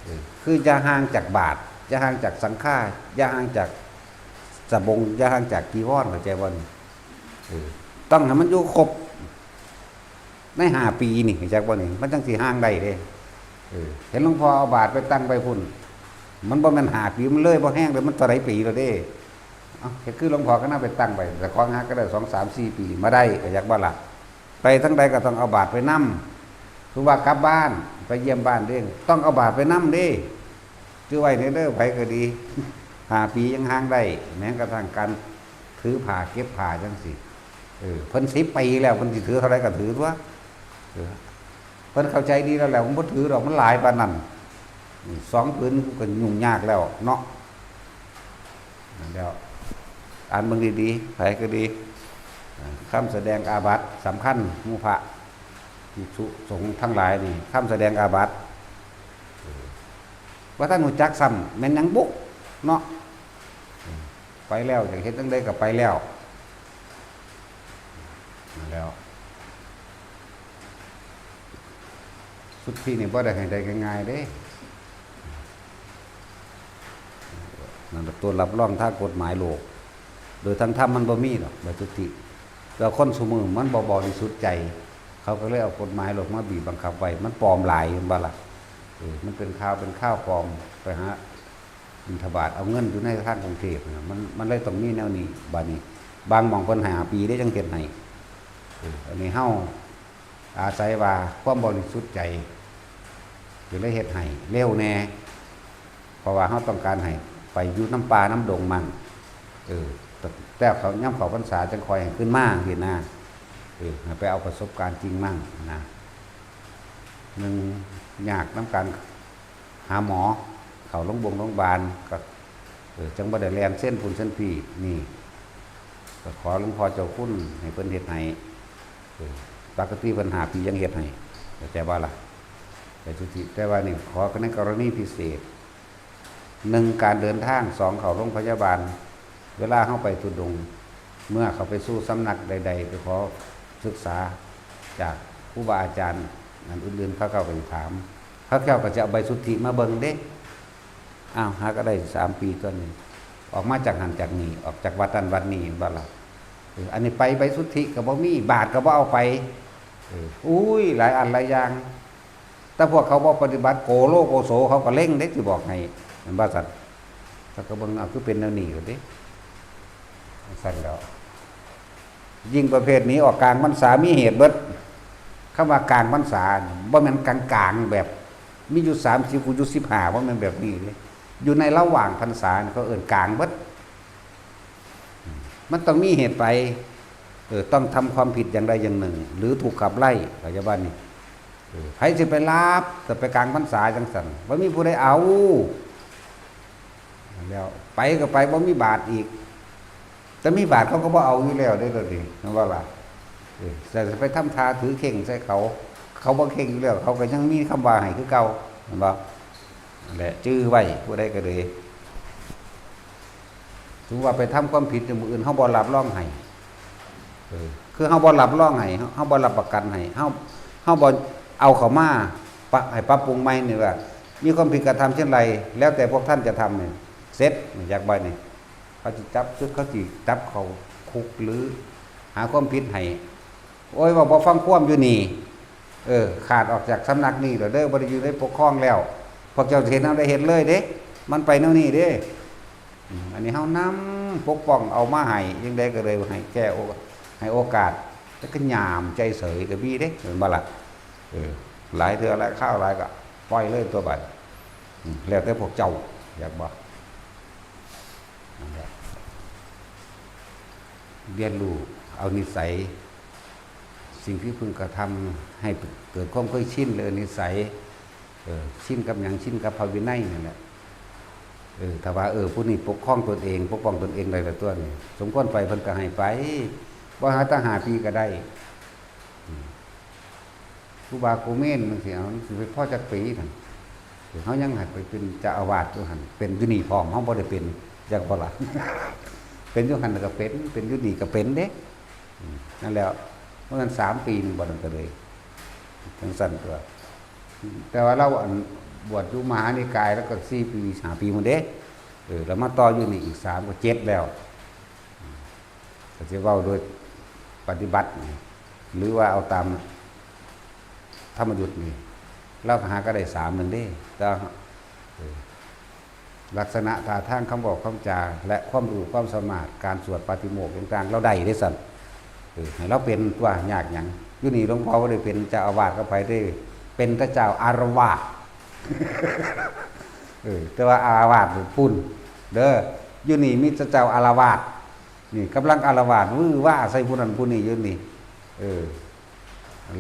เออ คืออย่าห่างจากบาตร อย่าห่างจากสังฆา อย่าห่างจากสบง อย่าห่างจากจีวร เข้าใจบ่นี่ เออ ต้องให้มันอยู่ครบ ในห้าปีนี่ เข้าใจบ่นี่ มันจั่งสิห่างได้เด้ เออ เห็นหลวงพ่อเอาบาตรไปตั้งไว้พุ้น มันบ่แม่นห้าปี มันเลยบ่แฮงเลย มันเท่าใดปีแล้วเด้ เอ้า เฮ็ดคือหลวงพ่อก็นำไปตั้งไว้ แต่ของหาก็ได้สอง สาม สี่ ปีมาได้ เข้าใจบ่ล่ะ ไปทางใดก็ต้องเอาบาตรไปนำ คือว่ากลับบ้าน ไปเยี่ยมบ้านเด้ ต้องเอาบาตรไปนำเด้ ถือไว้เด้อ ไผก็ดี ห้าปียังห่างได้ แม้กระทั่งการถือผ้าเก็บผ้าจั่งซี้ เออ เพิ่นสิบปีแล้ว เพิ่นสิถือเท่าใดก็ถือตั๊ว เออ เพิ่นเข้าใจดีแล้วแหละ มันบ่ถือดอก มันหลายปานนั้น อืม สองผืนก็ยุ่งยากแล้วเนาะ นั่นแหล้ว อ่านเบิ่งดีๆ ไผก็ดี อ่า คำแสดงอาบัติสำคัญ หมู่พระภิกษุสงฆ์ทั้งหลายนี่ คำแสดงอาบัติ เออ บ่ทันรู้จักซ้ำ แม่นหยังบุ เนาะ เออ ไปแล้ว อยากเฮ็ดจั่งใดก็ไปแล้ว นั่นแหล้ว สุทธินี่บ่ได้ให้ได้ง่ายๆเด้ นั่นแหละ ตัวรับรองทางกฎหมายโลก โดยทางธรรมมันบ่มีดอกใบสุทธิ แต่คนซุมื้อมันบ่บริสุทธิ์ใจ เขาก็เลยเอากฎหมายโลกมาบีบบังคับไว้ มันปลอมหลาย แม่นบ่ล่ะ เออ มันเป็นข่าว เป็นข่าวปลอม ไปหาบิณฑบาตเอาเงินอยู่ในทางกรุงเทพฯนะ มัน มันเลยต้องมีแนวนี้ บาดนี้ บางหม่องเพิ่นให้ห้าปีเด้จั่งเฮ็ดให้ เออ อันนี้เฮา อาศัยว่าความบริสุทธิ์ใจ ก็เลยเฮ็ดให้เร็วแน่ เพราะว่าเฮาต้องการให้ไปอยู่นำป่านำดงมั่ง เออ ต้อง แต่เขาย่ำเขาพรรษาจังคอยให้ขึ้นมาสินะ เออ ให้ไปเอาประสบการณ์จริงมั่งนะ หนึ่ง ยากนำการหาหมอ เข้าโรงบงโรงพยาบาลก็ เออ จังบ่ได้แล่นเส้นพุ่นเส้นพี่ นี่ ก็ขอหลวงพ่อเจ้าคุณให้เพิ่นเฮ็ดให้ เออ ปกติเพิ่นห้าปียังเฮ็ดให้ เข้าใจบ่ล่ะ ไปทุกที่ แต่ว่านี่ขอในกรณีพิเศษ หนึ่ง การเดินทาง สอง เข้าโรงพยาบาล เวลาเฮาไปธุดงค์ เมื่อเข้าไปสู่สำนักใดๆ ไปขอศึกษาจากครูบาอาจารย์อันอื่นๆ เขาเจ้าก็สิถาม เขาเจ้าก็จะเอาใบสุทธิมาเบิ่งเด้ อ้าว หาก็ได้สามปีตัวนี้ ออกมาจากหั้นจากนี่ ออกจากวัดนั้นวัดนี้ แม่นบ่ล่ะ เออ อันนี้ไปใบสุทธิก็บ่มี บาตรก็บ่เอาไป เออ อุ้ย หลายอันหลายอย่าง แต่พวกเขาบ่ปฏิบัติ โกโลโกโส เขาก็เล็งเด้ สิบอกให้ แม่นบ่ซั่น แล้วก็เบิ่งเอาคือเป็นแนวนี้ก็เด้ ซั่นแล้ว ยิ่งประเภทนี้ออกกลางพรรษามีเหตุเบิด คำว่ากลางพรรษานี่บ่แม่นกลางๆ แบบ มีอยู่สามสิบ กูอยู่สิบห้า บ่แม่นแบบนี้เด้ อยู่ในระหว่างพรรษานี่เขาเอิ้นกลางเบิด มันต้องมีเหตุไป เออ ต้องทำความผิดอย่างใดอย่างหนึ่ง หรือถูกขับไล่ เขาจะว่านี่ เออ ไผสิไปรับ แต่ไปกลางพรรษาจังซั่น บ่มีผู้ใดเอา แล้วไปก็ไป บ่มีบาตรอีก แต่มีบาตรเขาก็บ่เอาอยู่แล้วเด้อ เดี๋ยวนี้ แม่นบ่ล่ะ เออ แต่ไปทำท่าถือเข่งใส่เขา เขาบ่เข่งอยู่แล้ว เขาก็ยังมีคำว่าให้คือเก่า แม่นบ่ นั่นแหละ จื่อไว้ ผู้ใดก็เลย สมมุติว่าไปทำความผิด มื้ออื่นเฮาบ่รับรองให้ เออ คือเฮาบ่รับรองให้ เฮา เฮาบ่รับประกันให้ เฮา เฮาบ่เอาเข้ามา ปะ ให้ปรับปรุงใหม่นี่ว่า มีความผิดกระทำเช่นไร แล้วแต่พวกท่านจะทำนี่ เสร็จ อยากบ่นี่ เขาสิจับ คือเขาสิจับเข้าคุก หรือหาความผิดให้ โอ้ย ว่าบ่ฟังความอยู่นี่ เออ ขาดออกจากสำนักนี้แล้วเด้อ บ่ได้อยู่ในปกครองแล้ว พวกเจ้าสิเฮ็ดแนวใดเฮ็ดเลยเด้ มันไปแนวนี้เด้ อืม อันนี้เฮานำปกป้องเอามาให้ จั่งใดก็เลยให้แก้โอ- ให้โอกาส แล้วก็หยามใจเสยก็มีเด้ แม่นบ่ล่ะ เออ หลายเทื่อหลายคราวหลายก็ปล่อยเลยตัวบัด อืม แล้วแต่พวกเจ้าอยากบ่ นั่นแหละ เรียนรู้เอานิสัย สิ่งที่พึงกระทำให้เกิดความเคยชินเลย นิสัย เออ ชินกับหยัง ชินกับพระวินัยนั่นแหละ เออ ถ้าว่า เออ ผู้นี้ปกครองตนเอง ปกป้องตนเองได้แล้วตัวนี้ สมควรไปเพิ่นก็ให้ไป บ่หาตั้งห้าปีก็ได้ อืม ครูบาครูเณรจั่งซี้ มันสิไปพอจักปีนั่น เฮายังให้ไปเป็นเจ้าอาวาสอยู่หั่น เป็นอยู่นี่พร้อม เฮาบ่ได้เป็นจักบ่ล่ะ เป็นอยู่หั่นก็เป็น เป็นอยู่นี่ก็เป็นเด้ อืม นั่นแหล้ว เพราะงั้นสามปีหนึ่งบ่นั่นก็เลย จั่งซั่นตัว แต่ว่าเราอันบวชอยู่มหานิกายแล้วก็สี่ปี ห้าปีหมดเด้ เออ แล้วมาต่ออยู่นี่อีกสาม ก็เจ็ดแล้ว ก็สิเว้าโดยปฏิบัตินี่ หรือว่าเอาตามธรรมยุตนี่ ลาวก็หาก็ได้สามหนึ่งเด้ แต่ เออ ลักษณะท่าทางคำบอกคำจา และความรู้ความสามารถ การสวดปาฏิโมกข์ต่างๆ ลาวได้เด้ซั่น เออ ให้ลาวเป็นตัวยากหยัง อยู่นี่หลวงพ่อบ่ได้เป็นเจ้าอาวาสกับไผเด้ เป็นแต่เจ้าอารวาส เออ แต่ว่าอารวาสอยู่พุ้น เด้อ อยู่นี่มีแต่เจ้าอารวาส นี่กำลังอารวาสวื้อว้าใส่ผู้นั้นผู้นี้อยู่นี่ เออ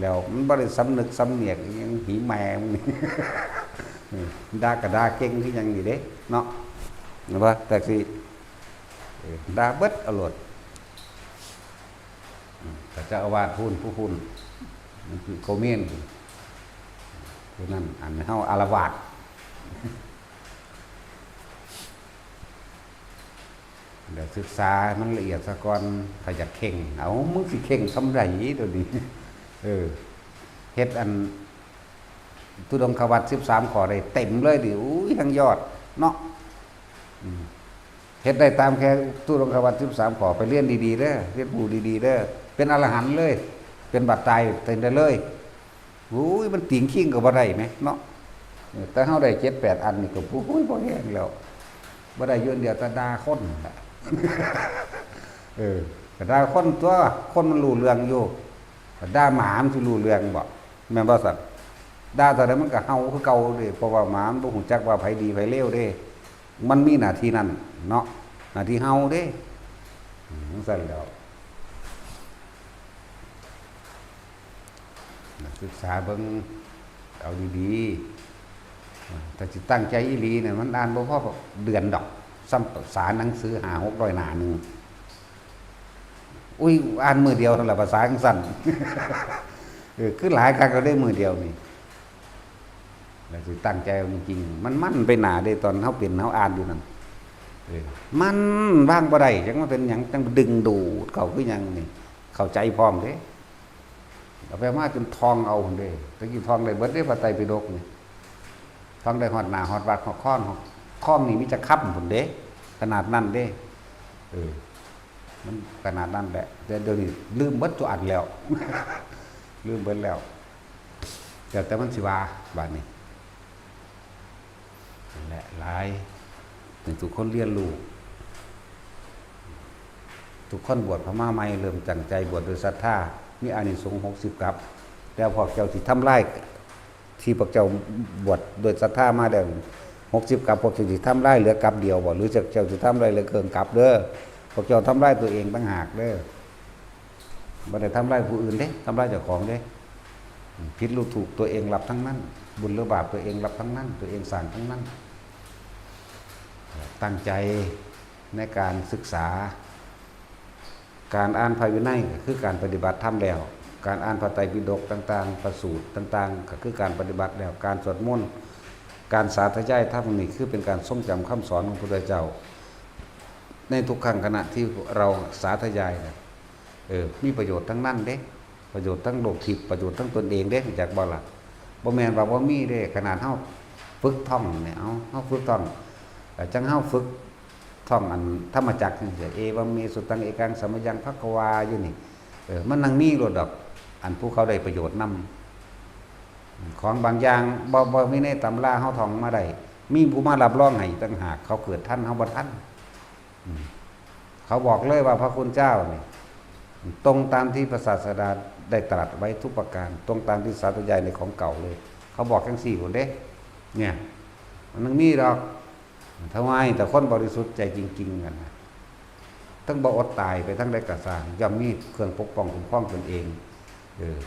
แล้วมันบ่ได้สำนึกสำเนียกอิหยัง หีแม่มึงนี่ เออ ด่าก็ด่าเก่งคือหยังนี่เด้ เนาะ เห็นบ่ แต่สิ เออ ด่าเบิดเอาโลด อืม แต่เจ้าอาวาสพุ้น ผู้พุ้น มันคือโกเมน ผู้นั้น อันเฮาอารวาส เดี๋ยวศึกษามันละเอียดซะก่อน ถ้าอยากเข่ง เอา มึงสิเข่งส่ำใดเดี๋ยวนี้ เออ เฮ็ดอัน ธุดงควัตรสิบสามข้อได้เต็มเลยดิ อุ้ย ทั้งยอด เนาะ อืม เฮ็ดได้ตามแค่ธุดงควัตรสิบสามข้อ ไปเรียนดีๆเด้อ เรียนรู้ดีๆเด้อ เป็นอรหันต์เลย เป็นบัดตายเต็มได้เลย โอ้ย มันติ่งคิงก็บ่ได้แหมเนาะ เออ แต่เฮาได้เจ็ดแปดอันนี่ก็ โอ้ย บ่แฮงแล้ว บ่ได้อยู่อันเดียว แต่ด่าคนน่ะ เออ ก็ด่าคนตัว คนมันรู้เรื่องอยู่ ก็ด่าหมามันสิรู้เรื่องบ่ แม่นบ่ซั่น ด่าเท่าใดมันก็เห่าคือเก่าเด้ เพราะว่าหมามันบ่ฮู้จักว่าไผดีไผเลวเด้ มันมีหน้าที่นั่นเนาะ หน้าที่เห่าเด้ จั่งซั้นแหล้ว ศึกษาเบิ่งเอาดีๆ ถ้าสิตั้งใจอีหลีเนี่ย มันอ่านบ่พอเดือนดอก ส่ำภาษาหนังสือห้าหกร้อยหน้าหนึ่ง อุ้ย อ่านมื้อเดียวเท่านั้นล่ะ ภาษาจั่งซั้น เออ คือหลายคักแล้วเด้ มื้อเดียวนี่ แล้วสิตั้งใจเอาจริงๆ มันมันไปหน้าเด้ ตอนเฮาเป็นเฮาอ่านอยู่นั่น เออ มันวางบ่ได้ จักมันเป็นหยัง จั่งดึงดูดเข้าคือหยังนี่ เข้าใจพร้อมเด้ เอาไปมาจนท่องเอาพุ้นเด้ แต่กี้ท่องได้เบิดเด้ พระไตรปิฎกนี่ ท่องได้ฮอดหน้าฮอดวรรคฮอดคอง ฮอดคองนี่มีจักคำพุ้นเด้ ขนาดนั้นเด้ เออ มันขนาดนั้นแหละ แต่เดี๋ยวนี้ลืมเบิดทุกอันแล้ว ลืมเบิดแล้ว แล้วแต่มันสิว่า บาดนี้ นั่นแหละ หลาย ให้ทุกคนเรียนรู้ ทุกคนบวชเข้ามาใหม่ เริ่มตั้งใจบวชด้วยศรัทธา มีอานิสงส์หกสิบกัป แต่พวกเจ้าสิทำลาย ที่พวกเจ้าบวชด้วยศรัทธามาแล้ว หกสิบกัป พวกเจ้าสิทำลายเหลือกัปเดียวบ่ หรือเจ้าสิทำลายเหลือเคิ่งกัปเด้อ พวกเจ้าทำลายตัวเองต่างหากเด้อ บ่ได้ทำลายผู้อื่นเด้ ทำลายเจ้าของเด้ ผิดหรือถูกตัวเองรับทั้งนั้น บุญหรือบาปตัวเองรับทั้งนั้น ตัวเองสร้างทั้งนั้น ตั้งใจในการศึกษา การอ่านพระวินัยก็คือการปฏิบัติธรรมแล้ว การอ่านพระไตรปิฎกต่างๆ พระสูตรต่างๆ ก็คือการปฏิบัติแล้ว การสวดมนต์ การสาธยายธรรมนี่คือเป็นการทรงจำคำสอนของพระพุทธเจ้า ในทุกครั้งขณะที่เราสาธยายเนี่ย เออ มีประโยชน์ทั้งนั้นเด้ ประโยชน์ทั้งโลกทิพย์ ประโยชน์ทั้งตนเองเด้ รู้จักบ่ล่ะ บ่แม่นว่าบ่มีเด้ ขนาดเฮาฝึกท่องเนี่ย เอา เฮาฝึกท่อง แต่จั่งเฮาฝึกท่องอันธรรมจักรจั่งซี้ เอวัมเมสุตังเอกังสมยังภักควาอยู่นี่ เออ มันนั่งมีโลดดอก อันผู้เขาได้ประโยชน์นำ ของบางอย่างบ่ บ่มีในตำราเฮาท่องมาได้ มีผู้มารับรองให้ต่างหาก เขาเกิดทัน เฮาบ่ทัน อืม เขาบอกเลยว่าพระคุณเจ้านี่ ตรงตามที่พระศาสดาได้ตรัสไว้ทุกประการ ตรงตามที่สาธยายในของเก่าเลย เขาบอกจั่งซี้พุ้นเด้ เนี่ย มันนั่งมีดอก ทำไม แต่คนบริสุทธิ์ใจจริงๆ กันนะ ทั้งบ่อดตายไปทั้งใดกะซ่าง ย่อมมีเครื่องปกป้องคุ้มครองตนเอง เออ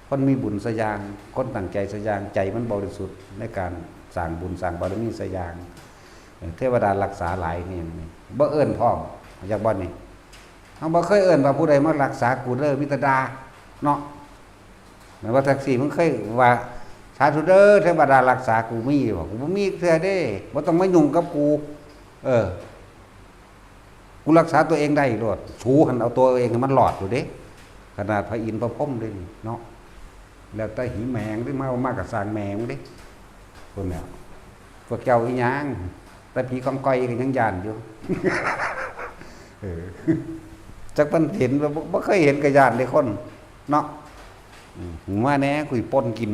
คนมีบุญสะอย่าง คนตั้งใจสะอย่าง ใจมันบริสุทธิ์ในการสร้างบุญสร้างบารมีสะอย่าง เออ เทวดารักษาหลายนี่ บ่เอิ้นพร้อม อยากบ่นี่ เฮาบ่เคยเอิ้นว่าผู้ใดมารักษากูเด้อ มีแต่ด่า เนาะ แม่นว่าแท็กซี่ มึงเคยว่า "สาธุเด้อ เทวดารักษากู" มีบ่ กูบ่มีเทื่อเด้ บ่ต้องมายุ่งกับกู เออ กูรักษาตัวเองได้โลด สูหั่นเอาตัวเองให้มันรอดอยู่เด้ ขนาดพระอินทร์พระพรหมเด้นี่เนาะ แล้วแต่หีแมงเด้ มา มากะซ่างแมงเด้ พุ้นแหละ พวกเจ้าอีหยัง แต่ผีกองกอยก็ยังย้านอยู่ เออ จักมันเห็นบ่ บ่ บ่เคยเห็นก็ย้านเด้คน เนาะ อืม มาแหน่ กูสิป่นกิน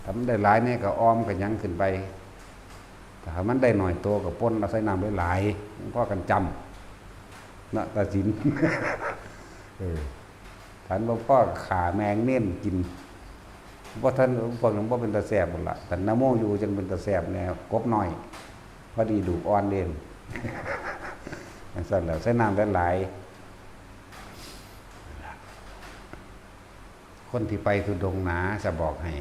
ถ้ามันได้หลายแหน่ก็อ่อมก็หยังขึ้นไป ถ้ามันได้น้อยโตก็ป่นเอาใส่น้ำหลายๆ มันพอกันจำ เนาะ ตาสิน เออ คันบ่พอก็ฆ่าแมงเม่นกิน บ่ทัน พวกนั้นบ่เป็นตาแซ่บพุ้นล่ะ คันนะโมอยู่จั่งเป็นตาแซ่บแหน่ กบน้อย พอดีลูกอ่อนเด้ จั่งซั้นแหละ ใส่น้ำหลายๆ คนที่ไปธุดงค์หนา จะบอกให้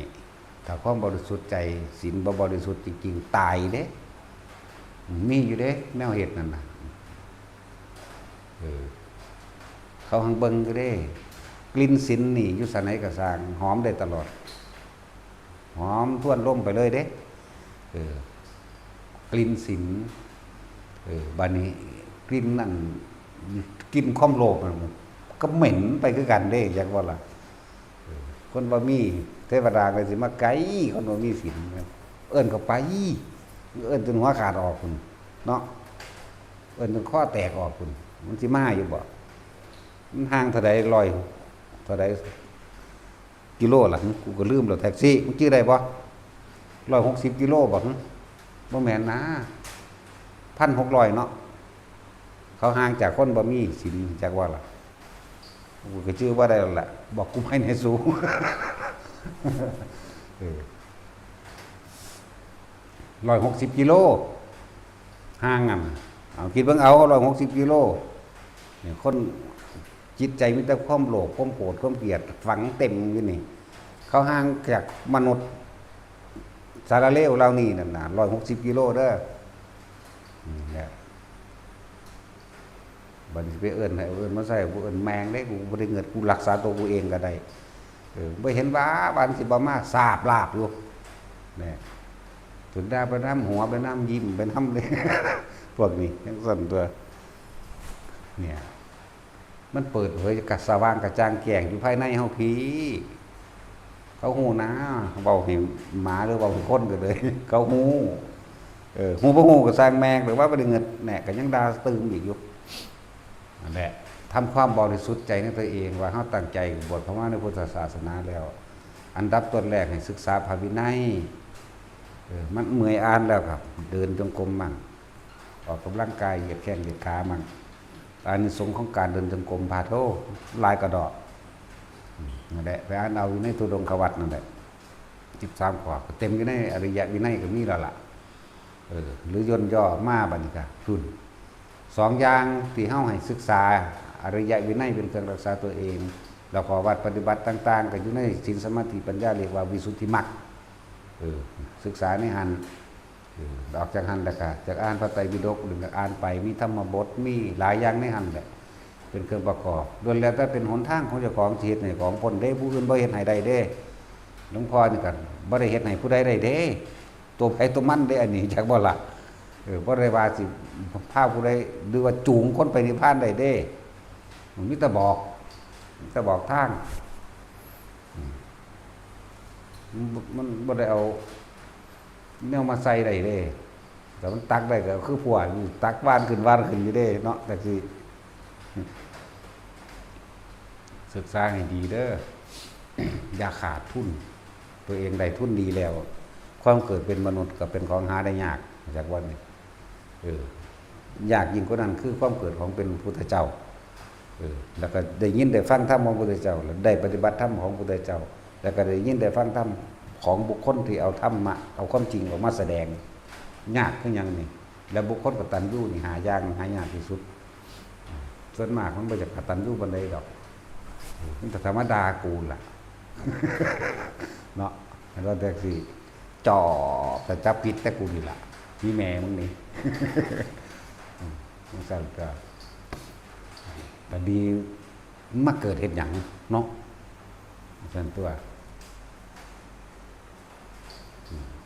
ถ้าความบริสุทธิ์ใจ ศีลบ่บริสุทธิ์จริงๆ ตายเด้ มีอยู่เด้ แนวเฮ็ดนั่นน่ะ เออ เขาหังเบิ่งอยู่เด้ กลิ่นศีลนี่อยู่ไสนก็ซ่าง หอมได้ตลอด หอมทวนลมไปเลยเด้ เออ กลิ่นศีล เออ บัดนี้กลิ่นนั่น กลิ่นความโลภนั่นก็เหม็นไปคือกันเด้ จักว่าล่ะ เออ คนบ่มีเทวดาก็สิมาไกล คนบ่มีศีล เอิ้นเข้าไป เอิ้นจนหัวขาดออกพุ้น เนาะ เอิ้นจนคอแตกออกพุ้น มันสิมาอยู่บ่ มันห่างเท่าใด ร้อยเท่าใดกิโลล่ะ กูก็ลืมแล้ว แท็กซี่ มึงจื่อได้บ่ ร้อยหกสิบกิโลบ่ บ่แม่นนะ พันหกร้อยเนาะ เขาห่างจากคนบ่มีศีล จักว่าล่ะ กูก็จื่อบ่ได้แล้วล่ะ บอกกูไปในสู เออ ร้อยหกสิบกิโล ห่างกัน เอา คิดเบิ่งเอา ร้อยหกสิบกิโล เนี่ย คนจิตใจมีแต่ความโลภ ความโกรธ ความเกลียด ฝังเต็มอยู่นี่ เขาห่างจากมนุษย์สาระเลวเหล่านี้นั่นน่ะ ร้อยหกสิบกิโลเด้อ นี่แหละ บัดนี้ไปเอิ้นให้เอิ้นมาใส่ กูเอิ้นแม่งเด้ กูบ่ได้เงิน กูรักษาตัวกูเองก็ได้ เออ บ่เห็นว่า วันสิบ่มา สาบลาบอยู่ เนี่ย ถึงได้ไปน้ำหัว ไปน้ำยิ้ม ไปน้ำเลย พวกนี้ยังสั่นตัว เนี่ย มันเปิดเผยกะสว่างกระจ่างแจ้งอยู่ภายในเฮาพี้ เขาฮู้นะ เว้าให้หมาหรือเว้าให้คนก็เลย เขาฮู้ เออ ฮู้บ่ฮู้ก็ซ่างแม่ง หรือว่าบ่ได้เงินแหน่ ก็ยังด่าตื่มอีกอยู่ นั่นแหละ ทำความบริสุทธิ์ใจในตัวเอง ว่าเฮาตั้งใจบวชเข้ามาในพุทธศาสนาแล้ว อันดับต้นแรกให้ศึกษาพระวินัย เออ มันเมื่อยอ่านแล้วครับ เดินจงกรมมั่ง ออกกำลังกาย เหยียดแข้งเหยียดขามั่ง อานิสงส์ของการเดินจงกรม พาโท หลายกระดอก อืม นั่นแหละ ไปอ่านเอาอยู่ในธุดงควัตรนั่นแหละ สิบสามข้อ ก็เต็มอยู่ในอริยวินัยก็มีแล้วล่ะ เออ หรือย่นย่อมาบัดนี้ก็ ทุน สองอย่างที่เฮาให้ศึกษา อริยวินัยเป็นเครื่องรักษาตัวเอง แล้วข้อวัดปฏิบัติต่างๆ ก็อยู่ในศีล สมาธิ ปัญญา เรียกว่าวิสุทธิมรรค เออ ศึกษาในหั้น เออ ออกจากหั้นแล้วก็จากอ่านพระไตรปิฎก หรืออ่านไป มีธรรมบท มีหลายอย่างในหั้นแหละ เป็นเครื่องประกอบ ล้วนแล้วแต่เป็นหนทางของเจ้าของที่เฮ็ดให้ของพ้นเด้ ผู้อื่นบ่เฮ็ดให้ได้เด้ หลวงพ่อนี่ก็บ่ได้เฮ็ดให้ผู้ใดได้เด้ ตัวไผตัวมันเด้ อันนี้ จักบ่ล่ะ เออ บ่ได้ว่าสิพาผู้ใด หรือว่าจูงคนไปนิพพานได้เด้ มันมีแต่บอก มีแต่บอกทาง อืม มันบ่ มันบ่ได้เอาแนวมาใส่ได้เด้ แต่มันตักได้ก็คือพวกตักว่านขึ้นว่านขึ้นอยู่เด้เนาะ แต่สิ ศึกษาให้ดีเด้อ อย่าขาดทุน ตัวเองได้ทุนดีแล้ว ความเกิดเป็นมนุษย์ก็เป็นของหาได้ยาก จากวันนี้ เออ ยากยิ่งกว่านั้นคือความเกิดของเป็นพุทธเจ้า เออ แล้วก็ได้ยินได้ฟังธรรมของพุทธเจ้า แล้วได้ปฏิบัติธรรมของพุทธเจ้า แล้วก็ได้ยินได้ฟังธรรมของบุคคลที่เอาธรรมะ เอาความจริงออกมาแสดง ยากคือหยังนี่ แล้วบุคคลกตัญญูนี่หายาก หายากที่สุด ส่วนมากมันบ่อยากกตัญญูปานใดดอก มันก็ธรรมดากูล่ะ เนาะ แล้วแต่สิจอบแต่จับผิดแต่กูนี่ล่ะ มีแม่มึงนี่ อืม จังซั่นก็ แต่ดีมาเกิดเฮ็ดหยังเนาะ จังซั่นตัว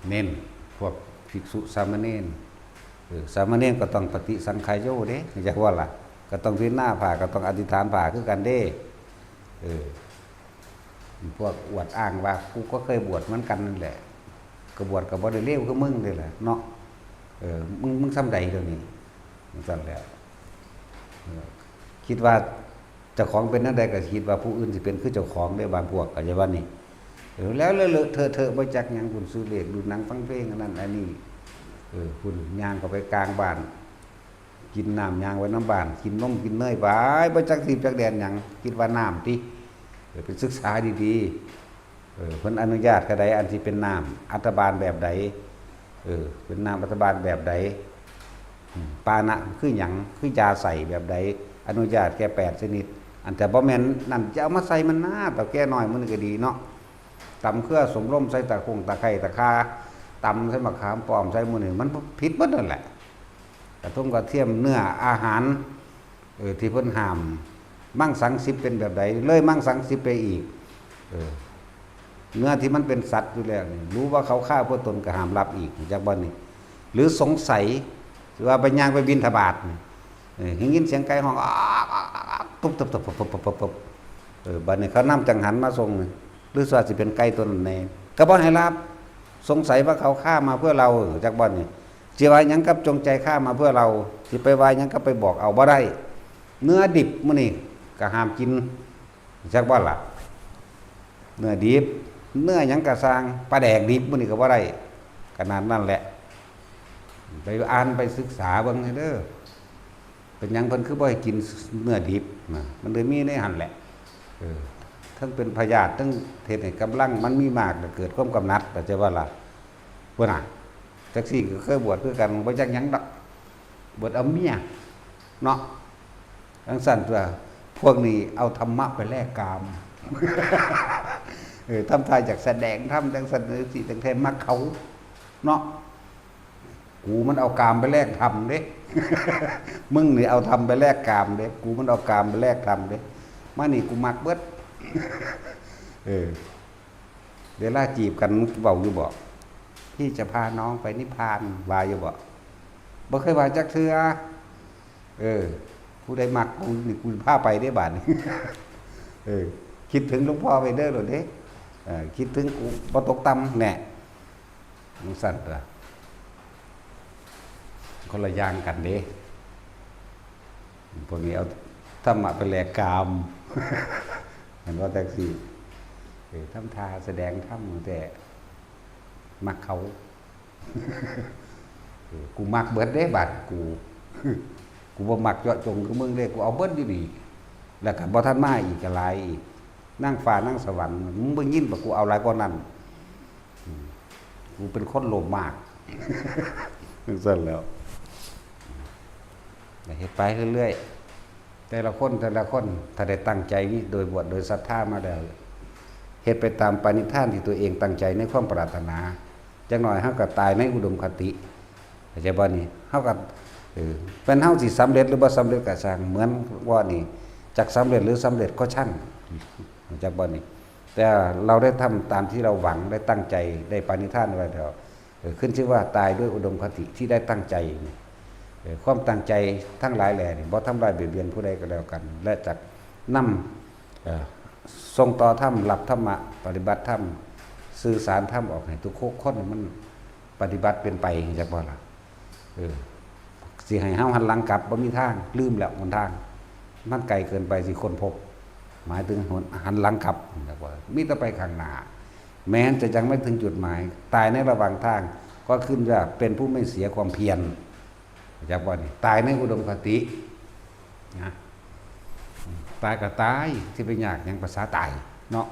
เน้นพวกภิกษุสามเณร เออ สามเณรก็ต้องปฏิสังขายโยเด้ จักว่าล่ะ ก็ต้องพิจารณาผ้า ก็ต้องอธิษฐานผ้าคือกันเด้ เออ พวกอวดอ้างว่า "กูก็เคยบวชเหมือนกันนั่นแหละ ก็บวชก็บ่ได้เลวคือมึงนี่แหละเนาะ เออ มึง มึงส่ำใดเดี๋ยวนี้" จังซั่นแหละ เออ คิดว่าเจ้าของเป็นแนวใดก็คิดว่าผู้อื่นสิเป็นคือเจ้าของเด้ บางพวก เข้าใจบ่นี่ เออ แล้วเลอะเลอะเทอะเทอะ บ่จักหยัง พุ้น ซื้อเลข ดูหนัง ฟังเพลง อันนั้นอันนี้ เออ พุ้น ย่างเข้าไปกลางบ้าน กินน้ำ ย่างไว้นำบ้าน กินนมกินเนยไป บ่จักถีบจักแดนหยัง คิดว่าน้ำติ เออ ไปศึกษาดีๆ เออ เพิ่นอนุญาตเท่าใด อันที่เป็นน้ำอัฐบาลแบบใด เออ เป็นน้ำอัฐบาลแบบใด อืม ปานะคือหยัง คือยาใส่แบบใด อนุญาตแก่แปดชนิด อันแต่บ่แม่นนั่น จะเอามาใส่มันหน้า เฒ่าแก่น้อยมื้อนี้ก็ดีเนาะ ตำเครือสมรมใส่ตะคงตะไคร้ตะข่า ตำใส่มะขามป้อม ใส่หมู่นี่ มันผิดหมดนั่นแหละ กระทงกระเทียม เนื้อ อาหาร เออ ที่เพิ่นห้าม มังสังสิบเป็นแบบใด เลยมังสังสิบไปอีก เออ เนื้อที่มันเป็นสัตว์อยู่แล้วนี่ รู้ว่าเขาฆ่าเพื่อตนก็ห้ามรับอีก จักบ่นี่ หรือสงสัย ว่าไปย่างไปบิณฑบาตนี่ เออ ได้ยินเสียงไก่ฮ้อง อ๊อกอ๊อกอ๊อกอ๊อก ตุ๊บตุ๊บตุ๊บตุ๊บตุ๊บตุ๊บตุ๊บ เออ บัดนี้เขานำจังหันมาส่งนี่ หรือว่าสิเป็นไก่ตัวนั้นแน่ ก็บ่ให้รับ สงสัยว่าเขาฆ่ามาเพื่อเรา จักบ่นี่ สิว่าหยังกับจงใจฆ่ามาเพื่อเรา สิไปว่าหยังกับไปบอกเอาบ่ได้ เนื้อดิบมื้อนี้ก็ห้ามกิน จักบ่ล่ะ เนื้อดิบ เนื้อหยังก็ซ่าง ปลาแดกดิบมื้อนี้ก็บ่ได้ ขนาดนั้นแหละ ไปอ่านไปศึกษาเบิ่งให้เด้อ เป็นหยังเพิ่นคือบ่ให้กินเนื้อดิบนะ มันเลยมีในหั่นแหละ เออ ทั้งเป็นพยาธิ ทั้งเฮ็ดให้กำลังมันมีมาก แล้วเกิดความกำหนัด เข้าใจบ่ล่ะ พุ้นน่ะ จักซี่ก็เคยบวชคือกัน บ่จักหยังดอก บวชเอาเมีย เนาะ จั่งซั้นตั๊ว พวกนี้เอาธรรมะไปแลกกาม เออ ทำท่าอยากแสดงธรรมจั่งซั้น เออ สิจั่งแท้มักเขา เนาะ กูมันเอากามไปแลกธรรมเด้ มึงนี่เอาธรรมไปแลกกามเด้ กูมันเอากามไปแลกธรรมเด้ มานี่กูมักเบิด เออ เวลาจีบกันเว้าอยู่บ่ พี่จะพาน้องไปนิพพาน ว่าอยู่บ่ บ่เคยว่าจักเทื่อ เออ ผู้ใดมักกูนี่กูพาไปเด้บาดนี้ เออ คิดถึงหลวงพ่อไปเด้อโลดเด้ เออ คิดถึงกูบ่ตกต่ำแน่ จั่งซั้นตั๊ว คนละอย่างกันเด้ พวกนี้เอาธรรมะไปแลกกาม เห็นว่าจั่งซี้ เออ ทำท่าแสดงธรรมแต่มักเขา เออ กูมักเบิดเด้บาดกู กูบ่มักเจาะจงคือมึงเด้ กูเอาเบิดอยู่นี่ แล้วก็บ่ทันมาอีกก็หลายอีก นางฟ้านางสวรรค์ มึงบ่ยินบ่ กูเอาหลายกว่านั้น อืม กูเป็นคนโลภมาก จั่งซั้นแล้ว เฮ็ดไปเรื่อยๆ แต่ละคน แต่ละคน ถ้าได้ตั้งใจโดยบวชโดยศรัทธามาแล้ว เฮ็ดไปตามปณิธานที่ตัวเองตั้งใจในความปรารถนา จักหน่อยเฮาก็ตายในอุดมคติ เข้าใจบ่นี่ เฮาก็ เออ แม่นเฮาสิสำเร็จหรือบ่สำเร็จก็ช่าง เหมือนว่านี่ จักสำเร็จหรือสำเร็จก็ช่าง เข้าใจบ่นี่ แต่เราได้ทำตามที่เราหวัง ได้ตั้งใจ ได้ปณิธานไว้แล้ว เออ ขึ้นชื่อว่าตายด้วยอุดมคติที่ได้ตั้งใจนี่ เออ ความตั้งใจทั้งหลายแหล่นี่ บ่ทำร้ายเบียดเบียนผู้ใดก็แล้วกัน และจักนำ เอ่อ ส่งต่อธรรม รับธรรมะ ปฏิบัติธรรม สื่อสารธรรมออกให้ทุกคนมันปฏิบัติเป็นไป จักบ่ล่ะ เออ สิให้เฮาหันหลังกลับ บ่มีทาง ลืมแล้วหนทาง มันไกลเกินไปสิค้นพบ หมายถึงหันหลังกลับ จักบ่ มีแต่ไปข้างหน้า แม้จะยังไม่ถึงจุดหมาย ตายในระหว่างทาง ก็ขึ้นว่าเป็นผู้ไม่เสียความเพียร จักบ่นี่ ตายในอุดมคติ นะ ตายก็ตาย สิไปยากหยัง ภาษาตาย เนาะ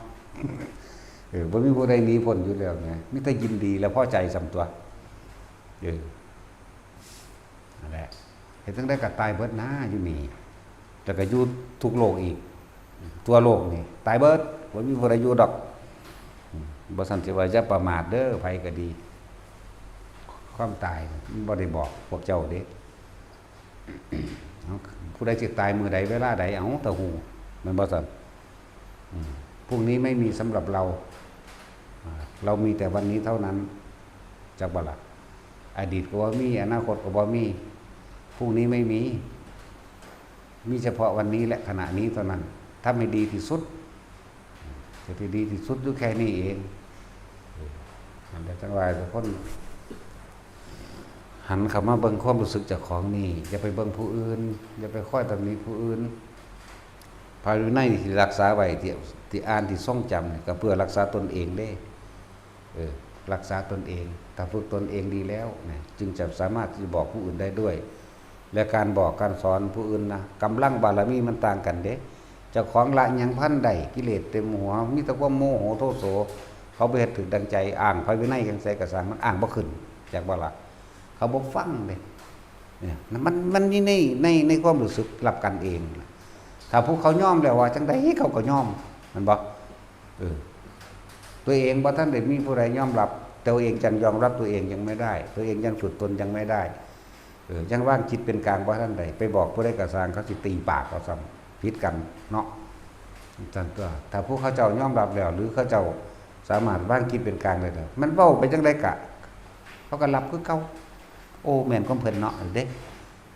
เออ บ่มีผู้ใดหนีพ้นอยู่แล้วไง มีแต่ยินดีและพอใจส่ำตั๊ว เออ นั่นแหละ เฮ็ดจั่งใดก็ตายเบิดนาอยู่นี่ แล้วก็อยู่ทุกโลกอีก ทั่วโลกนี่ ตายเบิด บ่มีผู้ใดอยู่ดอก อืม บ่ซั้นสิว่าอย่าประมาทเด้อ ไผก็ดี ความตายมันบ่ได้บอกพวกเจ้าเด้ เอ้า ผู้ใดสิตายมื้อใดเวลาใด เอ้า ตะฮู้ แม่นบ่ซั้น อืม พรุ่งนี้ไม่มีสำหรับเรา อ่า เรามีแต่วันนี้เท่านั้น จักบ่ล่ะ อดีตก็บ่มี อนาคตก็บ่มี พรุ่งนี้ไม่มี มีเฉพาะวันนี้และขณะนี้เท่านั้น ทำให้ดีที่สุด จะที่ดีที่สุดอยู่แค่นี้เอง เออ นั่นแหละ จั่งว่าทุกคน หันเข้ามาเบิ่งความรู้สึกเจ้าของนี่ อย่าไปเบิ่งผู้อื่น อย่าไปคอยตำหนิผู้อื่น พระวินัยที่รักษาไว้ ที่ ที่อ่าน ที่ทรงจำนี่ ก็เพื่อรักษาตนเองเด้ เออ รักษาตนเอง ถ้าฝึกตนเองดีแล้วนะ จึงจะสามารถที่จะบอกผู้อื่นได้ด้วย และการบอกการสอนผู้อื่นนะ กำลังบารมีมันต่างกันเด้ เจ้าของละหยังพันได้ กิเลสเต็มหัว มีแต่ความโมโหโทโส เขาบ่เฮ็ดถูกดังใจ อ้างพระวินัยจั่งใดก็ซ่าง มันอ้างบ่ขึ้น จักบ่ล่ะ เขาบ่ฟังเด้ เนี่ย มัน มันมีใน ใน ในความรู้สึกรับกันเอง ถ้าผู้เขายอมแล้วว่าจั่งใดเขาก็ยอม แม่นบ่ เออ ตัวเองบ่ทันได้มีผู้ใดยอมรับ ตัวเองยังยอมรับตัวเองยังไม่ได้ ตัวเองยังฝึกตนยังไม่ได้ เออ ยังวางจิตเป็นกลางบ่ทันได้ ไปบอกผู้ใดก็ซ่าง เขาสิตีปากเอาซ้ำ ผิดกันเนาะ จั่งซั้นตั๊ว ถ้าผู้เขาเจ้ายอมรับแล้ว หรือเขาเจ้าสามารถวางจิตเป็นกลางได้แล้ว มันเว้าไปจั่งใดกะ เขาก็รับคือเก่า โอ้ แม่นของเพิ่นเนาะ เด้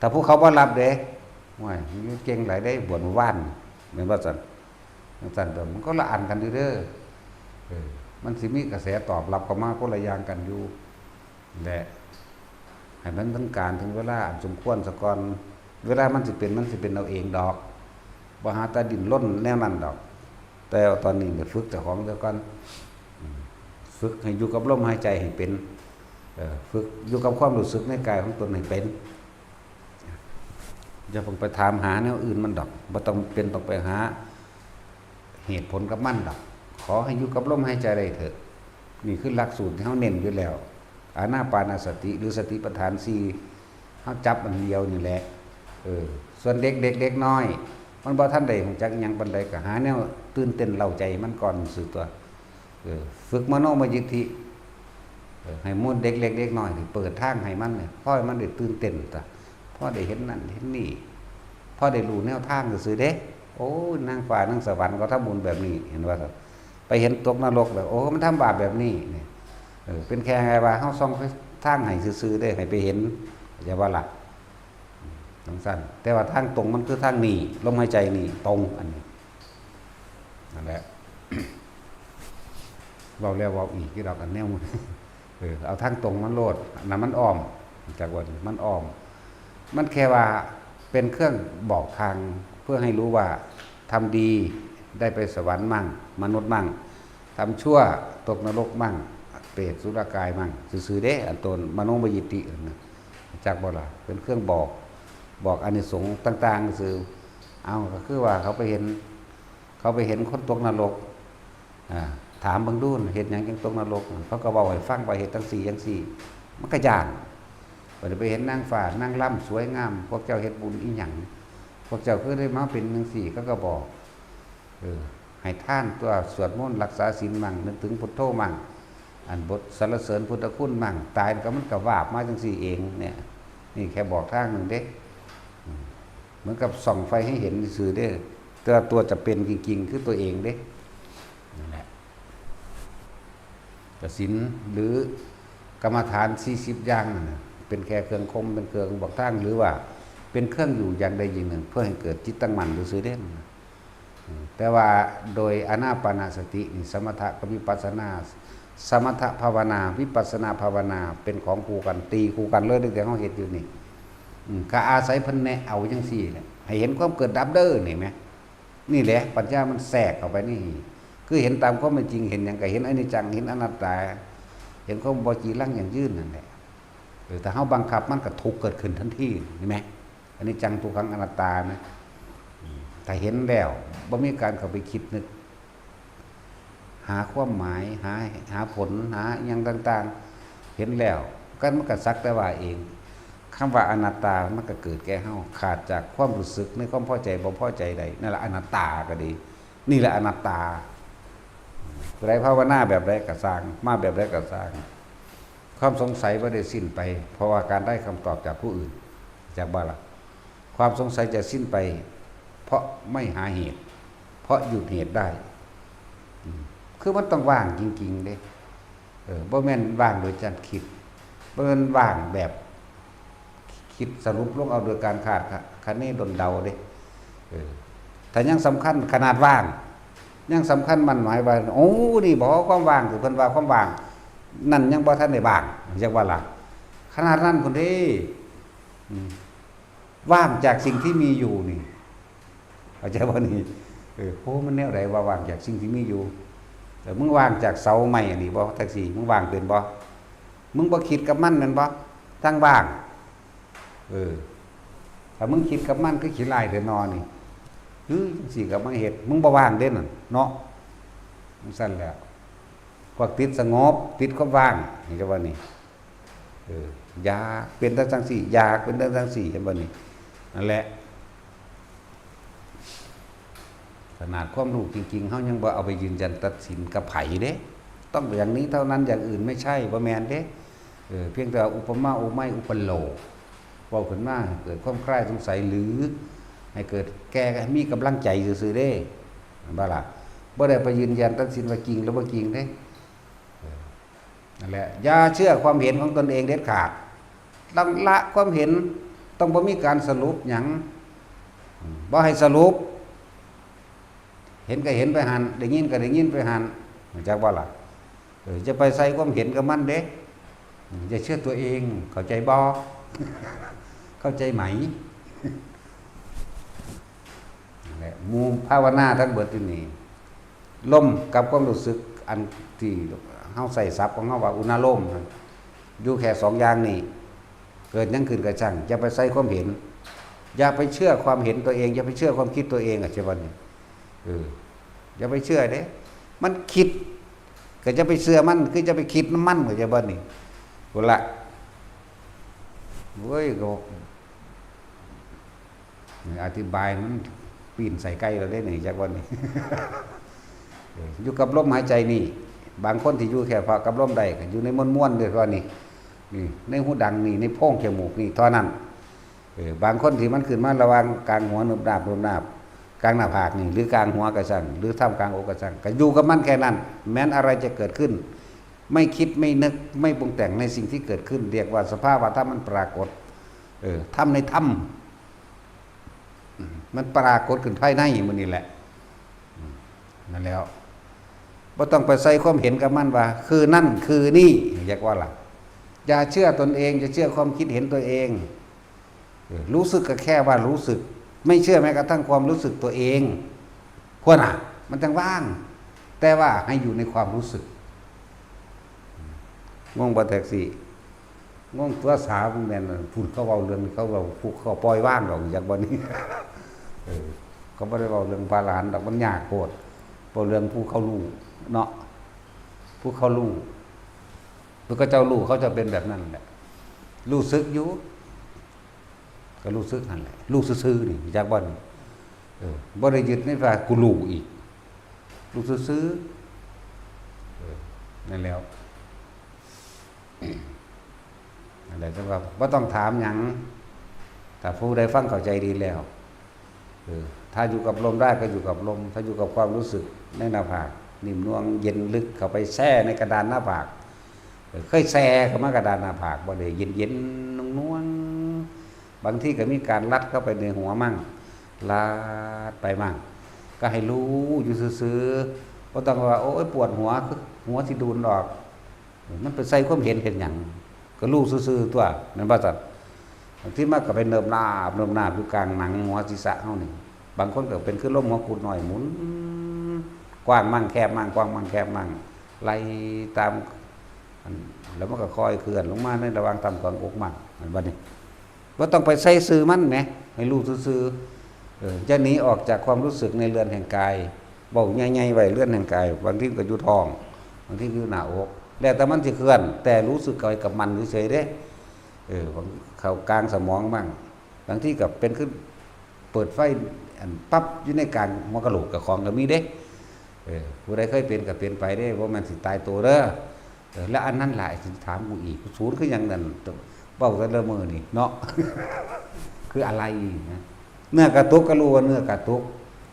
ถ้าผู้เขาบ่รับเด้ โอ้ย มันเก่งหลายเด้ บวชมื้อวาน แม่นบ่ซั้น จั่งซั้นตั๊ว มันคนละอันกันอยู่เด้อ เออ มันสิมีกระแสตอบรับเข้ามาคนละอย่างกันอยู่ และให้มันถึงการถึงเวลาอันสมควรซะก่อน เวลามันสิเป็น มันสิเป็นเอาเองดอก บ่หาแต่ดิ้นรนแนวนั้นดอก แต่ตอนนี้เนี่ยฝึกเจ้าของซะก่อน อืม ฝึกให้อยู่กับลมหายใจให้เป็น เอ่อ ฝึกอยู่กับความรู้สึกในกายของตนให้เป็น อย่าเพิ่งไปถามหาแนวอื่นมันดอก บ่ต้องเป็นต้องไปหาเหตุผลกับมันดอก ขอให้อยู่กับลมหายใจได้เถอะ นี่คือหลักสูตรที่เฮาเน้นอยู่แล้ว อานาปานสติ หรือสติปัฏฐานสี่ เฮาจับอันเดียวนี่แหละ เออ ส่วนเด็ก เด็ก เด็กน้อย มันบ่ทันได้รู้จักอิหยังปานใด ก็หาแนวตื่นเต้นเร้าใจมันก่อนซื่อตัว เออ ฝึกมโนมยิทธิ เออ ให้หมู่เด็กเล็กเด็กน้อยนี่เปิดทางให้มันเนี่ย พอให้มันได้ตื่นเต้นตัว พอได้เห็นนั่นเห็นนี่ พอได้รู้แนวทางซื่อๆเด้ โอ้ย นางฟ้านางสวรรค์เขาทำบุญแบบนี้ เห็นว่า ไปเห็นตกนรกแบบ โอ้ มันทำบาปแบบนี้เนี่ย เออ เป็นแค่ไงว่าเฮาส่องทางให้ซื่อๆเด้ ให้ไปเห็น เข้าใจบ่ล่ะ จั่งซั้น แต่ว่าทางตรงมันคือทางนี้ ลมหายใจนี่ตรง อันนี้ นั่นแหละ เว้าแล้วเว้าอีกอยู่ดอก อันแนว เออ เอาทางตรงมันโลด อันนั้นมันอ้อม จากวันมันอ้อม มันแค่ว่าเป็นเครื่องบอกทาง เพื่อให้รู้ว่าทำดีได้ไปสวรรค์มั่ง มนุษย์มั่ง ทำชั่วตกนรกมั่ง เปรตสุรกายมั่ง ซื่อๆเด้ อันตนมโนมยิทธินั่นนะ จักบ่ล่ะ เป็นเครื่องบอก บอกอานิสงส์ต่างๆซื่อ เอา ก็คือว่าเขาไปเห็น เขาไปเห็นคนตกนรก อ่า ถามเบิ่งดู เฮ็ดหยังจั่งตกนรก เขาก็เว้าให้ฟังว่าเฮ็ดจั่งซี้จั่งซี้ มันก็ย้าน บัดนี้ไปเห็นนางฟ้านางรำสวยงาม พวกเจ้าเฮ็ดบุญอีหยัง พวกเจ้าคือได้มาเป็นจั่งซี้ เขาก็บอก เออ ให้ทานตัว สวดมนต์รักษาศีลมั่ง นึกถึงพุทโธมั่ง อันบทสรรเสริญพุทธคุณมั่ง ตายก็มันก็วาบมาจั่งซี้เองเนี่ย นี่แค่บอกทางหนึ่งเด้ อืม เหมือนกับส่องไฟให้เห็นซื่อเด้ แต่ว่าตัวจะเป็นจริงๆ คือตัวเองเด้ นั่นแหละ กสิณหรือกรรมฐานสี่สิบอย่างนั่นน่ะ เป็นแค่เครื่องคม เป็นเครื่องบอกทาง หรือว่าเป็นเครื่องอยู่อย่างใดอย่างหนึ่ง เพื่อให้เกิดจิตตั้งมั่นซื่อๆเด้ อืม แต่ว่าโดยอานาปานสตินี่ สมถะกับวิปัสสนา สมถะภาวนา วิปัสสนาภาวนา เป็นของคู่กัน ตีคู่กันเลย ตั้งแต่เฮาเฮ็ดอยู่นี่ อืม ก็อาศัยเพิ่นแนะเอาจั่งซี้แหละ ให้เห็นความเกิดดับเด้อ นี่แหม นี่แหละ ปัญญามันแทรกเข้าไปนี่ คือเห็นตามความเป็นจริง เห็นหยังก็เห็นอนิจจัง เห็นอนัตตา เห็นความบ่จีรังยั่งยืนนั่นแหละ เออ ถ้าเฮาบังคับมันก็ทุกข์เกิดขึ้นทันที เห็นไหม อนิจจังทุกขังอนัตตานะ อืม ถ้าเห็นแล้ว บ่มีการเข้าไปคิดนึก หาความหมาย หา หาผล หาอิหยังต่างๆ เห็นแล้ว กันมันก็สักแต่ว่าเอง คำว่าอนัตตามันก็เกิดแก่เฮา ขาดจากความรู้สึกในความพอใจบ่พอใจใด นั่นแหละอนัตตาก็ดี นี่แหละอนัตตา ผู้ใดภาวนาแบบใดก็ซ่าง มาแบบใดก็ซ่าง ความสงสัยบ่ได้สิ้นไป เพราะว่าการได้คำตอบจากผู้อื่น จากบ่ล่ะ ความสงสัยจะสิ้นไป เพราะไม่หาเหตุ เพราะหยุดเหตุได้ อืม คือมันต้องว่างจริงๆเด้ เออ บ่แม่นว่างโดยการคิด บ่แม่นว่างแบบ คิดสรุปลงเอาโดยการคาดคะเนดนเดาเด้ เออ ถ้ายังสำคัญขนาดว่าง ยังสำคัญมั่นหมายว่า โอ้ นี่บ่ความว่าง ที่เพิ่นว่าความว่าง นั่นยังบ่ทันได้ว่าง จักว่าล่ะ ขนาดนั้นพุ้นเด้ อืม ว่างจากสิ่งที่มีอยู่นี่ เข้าใจบ่นี่ เออ โอ้ มันแนวใดว่าว่างจากสิ่งที่มีอยู่ แต่มึงว่างจากเสาไม้อันนี้บ่ จั่งซี้ มึงว่างเป็นบ่ มึงบ่คิดกับมันแม่นบ่ ทั้งว่าง เออ ถ้ามึงคิดกับมันคือขี้ร้ายแท้นอนี่ คือจั่งซี้ก็มาเฮ็ด มึงบ่ว่างเด้นั่นเนาะ จั่งซั้นแหละ พวกติดสงบ ติดความว่าง เห็นบ่นี่ เออ อยากเป็นจั่งซี้ อยากเป็นจั่งซี้ เห็นบ่นี่ นั่นแหละ ขนาดความรู้จริงๆ เฮายังบ่เอาไปยืนยันตัดสินกับไผเด้ ต้องอย่างนี้เท่านั้น อย่างอื่นไม่ใช่ บ่แม่นเด้ เออ เพียงแต่ว่าอุปมาอุปไมยอุปโลก เว้าขึ้นมาให้เกิดความคลายสงสัย หรือให้เกิดแก่มีกำลังใจซื่อๆเด้ เห็นบ่ล่ะ บ่ได้ไปยืนยันตัดสินว่าจริงหรือบ่จริงเด้ เออ นั่นแหละ อย่าเชื่อความเห็นของตนเองเด็ดขาด ต้องละความเห็น ต้องบ่มีการสรุปหยัง อืม บ่ให้สรุป เห็นก็เห็นไปหั่น ได้ยินก็ได้ยินไปหั่น รู้จักบ่ล่ะ เออ จะไปใส่ความเห็นกับมันเด้ อืม อย่าเชื่อตัวเอง เข้าใจบ่ เข้าใจไหม นั่นแหละ หมู่ภาวนาทั้งเบิดอยู่นี่ ลมกับความรู้สึกอันที่เฮาใช้ศัพท์ของเฮาว่าอุณาโลมนั่น อยู่แค่สองอย่างนี่ เกิดหยังขึ้นก็ช่าง อย่าไปใส่ความเห็น อย่าไปเชื่อความเห็นตัวเอง อย่าไปเชื่อความคิดตัวเอง อ่ะ เชื่อบ่นี่ เออ อย่าไปเชื่อเด้ มันคิด ก็จะไปเชื่อมัน คือจะไปคิดนำมัน เข้าใจบ่นี่ พุ้นละ โอ้ย ก็ อธิบายมันปีนใส่ไก่เราได้นี่จักวันนี้ เอออยู่กับลมหายใจนี่ บางคนที่อยู่แค่พอกับลมได้ก็อยู่ในม่วนๆเลยว่านี่ นี่ในหูดังนี่ในโพรงจมูกนี่เท่านั้น เออบางคนที่มันขึ้นมาระหว่างกลางหัวนุบนาบนุบนาบกลางหน้าผากนี่หรือกลางหัวกระสังหรือท่ามกลางอกกระสังก็อยู่กับมันแค่นั้น แม้นอะไรจะเกิดขึ้น ไม่คิดไม่นึกไม่ปรุงแต่งในสิ่งที่เกิดขึ้น เรียกว่าสภาวะธรรมมันปรากฏ เออธรรมในธรรม อืมมันปรากฏขึ้นภายในมันนี่แหละ อืมนั่นแล้วบ่ต้องไปใส่ความเห็นกับมันว่า คือนั่นคือนี่อยากว่าล่ะ อย่าเชื่อตนเอง อย่าเชื่อความคิดเห็นตัวเอง เออรู้สึกก็แค่ว่ารู้สึก ไม่เชื่อแม้กระทั่งความรู้สึกตัวเอง ควรอ่ะ มันจังว่าง แต่ว่าให้อยู่ในความรู้สึก งงบ่แท็กซี่ งงตัวสาวแม่นพุ่นเขาเว้าเรื่องเขาเว้าผู้เขาปล่อยว่างดอกอยากบ่นี่ เออเขาบ่ได้เว้าเรื่องพระอรหันต์ดอกมันยากโพดเว้าเรื่องผู้เขารู้เนาะผู้เขารู้ผู้เขาเจ้ารู้เขาจะเป็นแบบนั้นแหละรู้สึกอยู่ก็รู้สึกนั่นแหละรู้ซื่อๆนี่อยากบ่นี่เออบ่ได้ยึดในว่ากูรู้อีกรู้ซื่อๆเออนั่นแล้ว อะไรแต่ว่าบ่ต้องถามหยัง ถ้าผู้ใดฟังเข้าใจดีแล้ว เออ ถ้าอยู่กับลมได้ก็อยู่กับลม ถ้าอยู่กับความรู้สึกในหน้าผาก นิ่มนวลเย็นลึกเข้าไปแช่ในกระดานหน้าผาก เออ เคยแช่เข้ามากระดานหน้าผากบ่ได้เย็นๆนวลๆ บางทีก็มีการลัดเข้าไปในหัวมั่ง ลัดไปมั่ง ก็ให้รู้อยู่ซื่อๆบ่ต้องว่า โอ๊ย ปวดหัว หัวสิดูนออก มันไปใส่ความเห็นเห็นหยัง ก็รู้ซื่อๆตัวแม่นบ่ซั่นบางทีมันก็ไปเนิบนาบเนิบนาบอยู่กลางหนังหัวศีรษะเฮานี่ บางคนก็เป็นคือลมหัวกุดน้อยหมุน กว้างมั่งแคบมั่ง กว้างมั่งแคบมั่ง ไล่ตามอันแล้วมันก็ค่อยเคลื่อนลงมาในระหว่างต่ำกลางอกมั่ง อันบัดนี้ บ่ต้องไปใส่ซื่อมันแหม ให้รู้ซื่อๆเอออย่าหนีออกจากความรู้สึกในเรือนแห่งกาย เว้าใหญ่ๆไว้เรือนแห่งกาย บางทีก็อยู่ท้อง บางทีก็อยู่หน้าอก แล้วแต่มันสิเคลื่อน แต่รู้สึกเอาไว้กับมันเฉยๆเด้ เออ บางเข้ากลางสมองมั่ง บางทีก็เป็นขึ้น เปิดไฟอันปั๊บอยู่ในกลางหัวกะโหลกกับของก็มีเด้ เออ ผู้ใดเคยเป็นก็เป็นไปเด้ บ่แม่นสิตายตัวเด้อ เออ แล้วอันนั้นล่ะ ไอ้สิถามกูอีก ศูนย์คือหยังนั่น เว้าแต่ละมื้อนี่เนาะ คืออะไรนะ เนื้อกระตุกก็รู้ว่าเนื้อกระตุก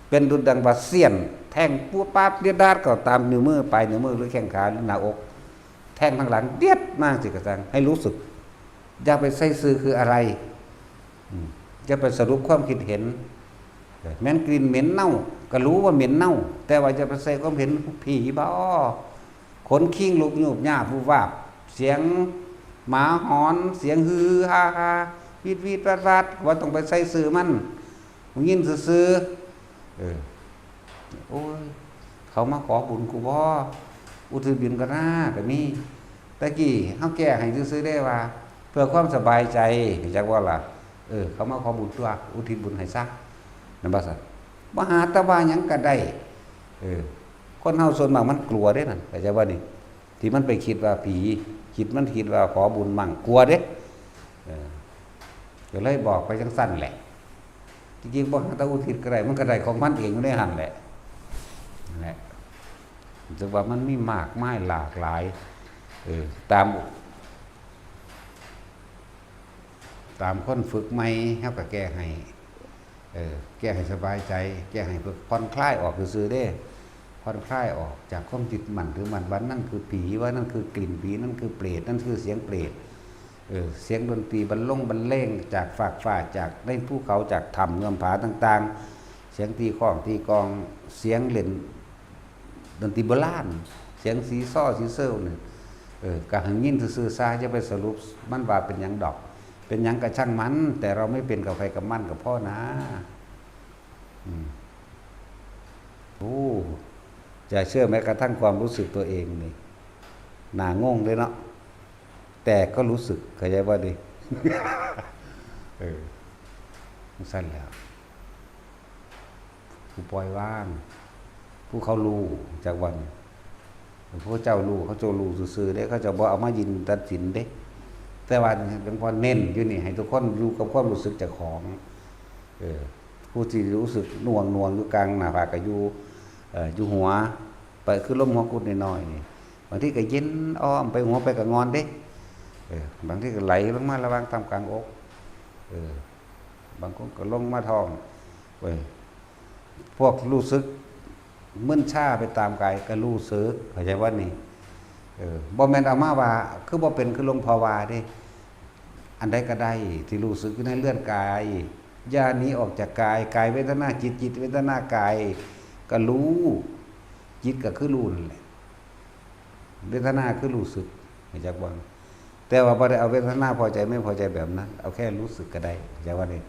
เป็นดุจดังว่าเสี้ยน แทงปุ๊บปั๊บเลียดดาดเข้าตามนิ้วมือ ปลายนิ้วมือ หรือแข้งขา หรือหน้าอก แทงทางหลัง เดียดมาสิกระซัง ให้รู้สึก อย่าไปใส่ซื่อคืออะไร อืม อย่าไปสรุปความคิดเห็น เออ แม้นกลิ่นเหม็นเน่า ก็รู้ว่าเหม็นเน่า แต่ว่าอย่าไปใส่ความเห็นผีบ่ ขนคิงลุกยูบยาบ วุบวาบ เสียงหมาหอน เสียงฮือฮาฮา วีดวีดวาดวาด ว่าต้องไปใส่ซื่อมัน หูยินซื่อๆ เออ โอ้ย เขามาขอบุญกูบ่ อุทิศบุญก็น่าก็มี แต่กี้เฮาแก้ให้ซื่อๆได้ว่า เพื่อความสบายใจ จักว่าล่ะ เออ เขามาขอบุญตัว อุทิศบุญให้ซะ นั่นบ่ซั่น บ่หาแต่ว่าหยังก็ได้ เออ คนเฮาส่วนมากมันกลัวเด้นั่น เข้าใจบ่นี่ ที่มันไปคิดว่าผี คิดมันคิดว่าขอบุญมั่ง กลัวเด้ เออ ก็เลยบอกไปจังซั่นแหละ จริงๆบ่หาแต่อุทิศก็ได้ มันก็ได้ของมันเองอยู่ในหั่นแหละ นั่นแหละ แต่ว่ามันมีมากมายหลากหลาย เออ ตาม ตามคนฝึกใหม่ เฮาก็แก้ให้ เออ แก้ให้สบายใจ แก้ให้เพื่อผ่อนคลายออกซื่อๆเด้ ผ่อนคลายออกจากความยึดมั่นถือมั่นว่านั่นคือผี ว่านั่นคือกลิ่นผี นั่นคือเปรต นั่นคือเสียงเปรต เออ เสียงดนตรีบรรลงบรรเลงจากฟากฟ้า จากในภูเขา จากถ้ำเงื้อมผาต่างๆ เสียงตีค้องตีกลอง เสียงเล่นดนตรีโบราณ เสียงสีซ้อสีเซอนี่ เออ ก็ให้ยินซื่อๆซะ อย่าไปสรุปมันว่าเป็นหยังดอก เป็นหยังก็ช่างมัน แต่เราไม่เป็นกับใครกับมันก็พอนะ อืม โอ้ อย่าเชื่อแม้กระทั่งความรู้สึกตัวเองนี่ น่างงเลยเนาะ แต่ก็รู้สึก เข้าใจบ่นี่ เออ จั่งซั้นแหล้ว ผู้ปล่อยวาง ผู้เขารู้จักว่า ผู้เจ้ารู้ เขาเจ้ารู้ซื่อๆเด้ เขาเจ้าบ่เอามายินตัดสินเด้ แต่ว่าหลวงพ่อเน้นอยู่นี่ ให้ทุกคนอยู่กับความรู้สึกเจ้าของ เออ ผู้ที่รู้สึกหน่วงหน่วงอยู่กลางหน้าผากก็อยู่ เอ่อ อยู่หัว ไปคือลมหัวกุดน้อยๆนี่ บางทีก็เย็นอ้อมไปหัวไปก็งอนเด้ เออ บางทีก็ไหลลงมาระหว่างตามกลางอก เออ บางคนก็ลงมาท้อง เว้ย พวกรู้สึกมึนชาไปตามกายก็รู้สึก เข้าใจว่านี่ เออ บ่แม่นเอามาว่า คือบ่เป็นคือหลวงพ่อว่าเด้ อันใดก็ได้ที่รู้สึกอยู่ในเรือนกาย อย่าหนีออกจากกาย กายเวทนาจิต จิตเวทนากาย ก็รู้ จิตก็คือรู้นั่นแหละ เวทนาคือรู้สึก เข้าใจบ่ แต่ว่าบ่ได้เอาเวทนาพอใจไม่พอใจแบบนั้น เอาแค่รู้สึกก็ได้ เข้าใจว่านี่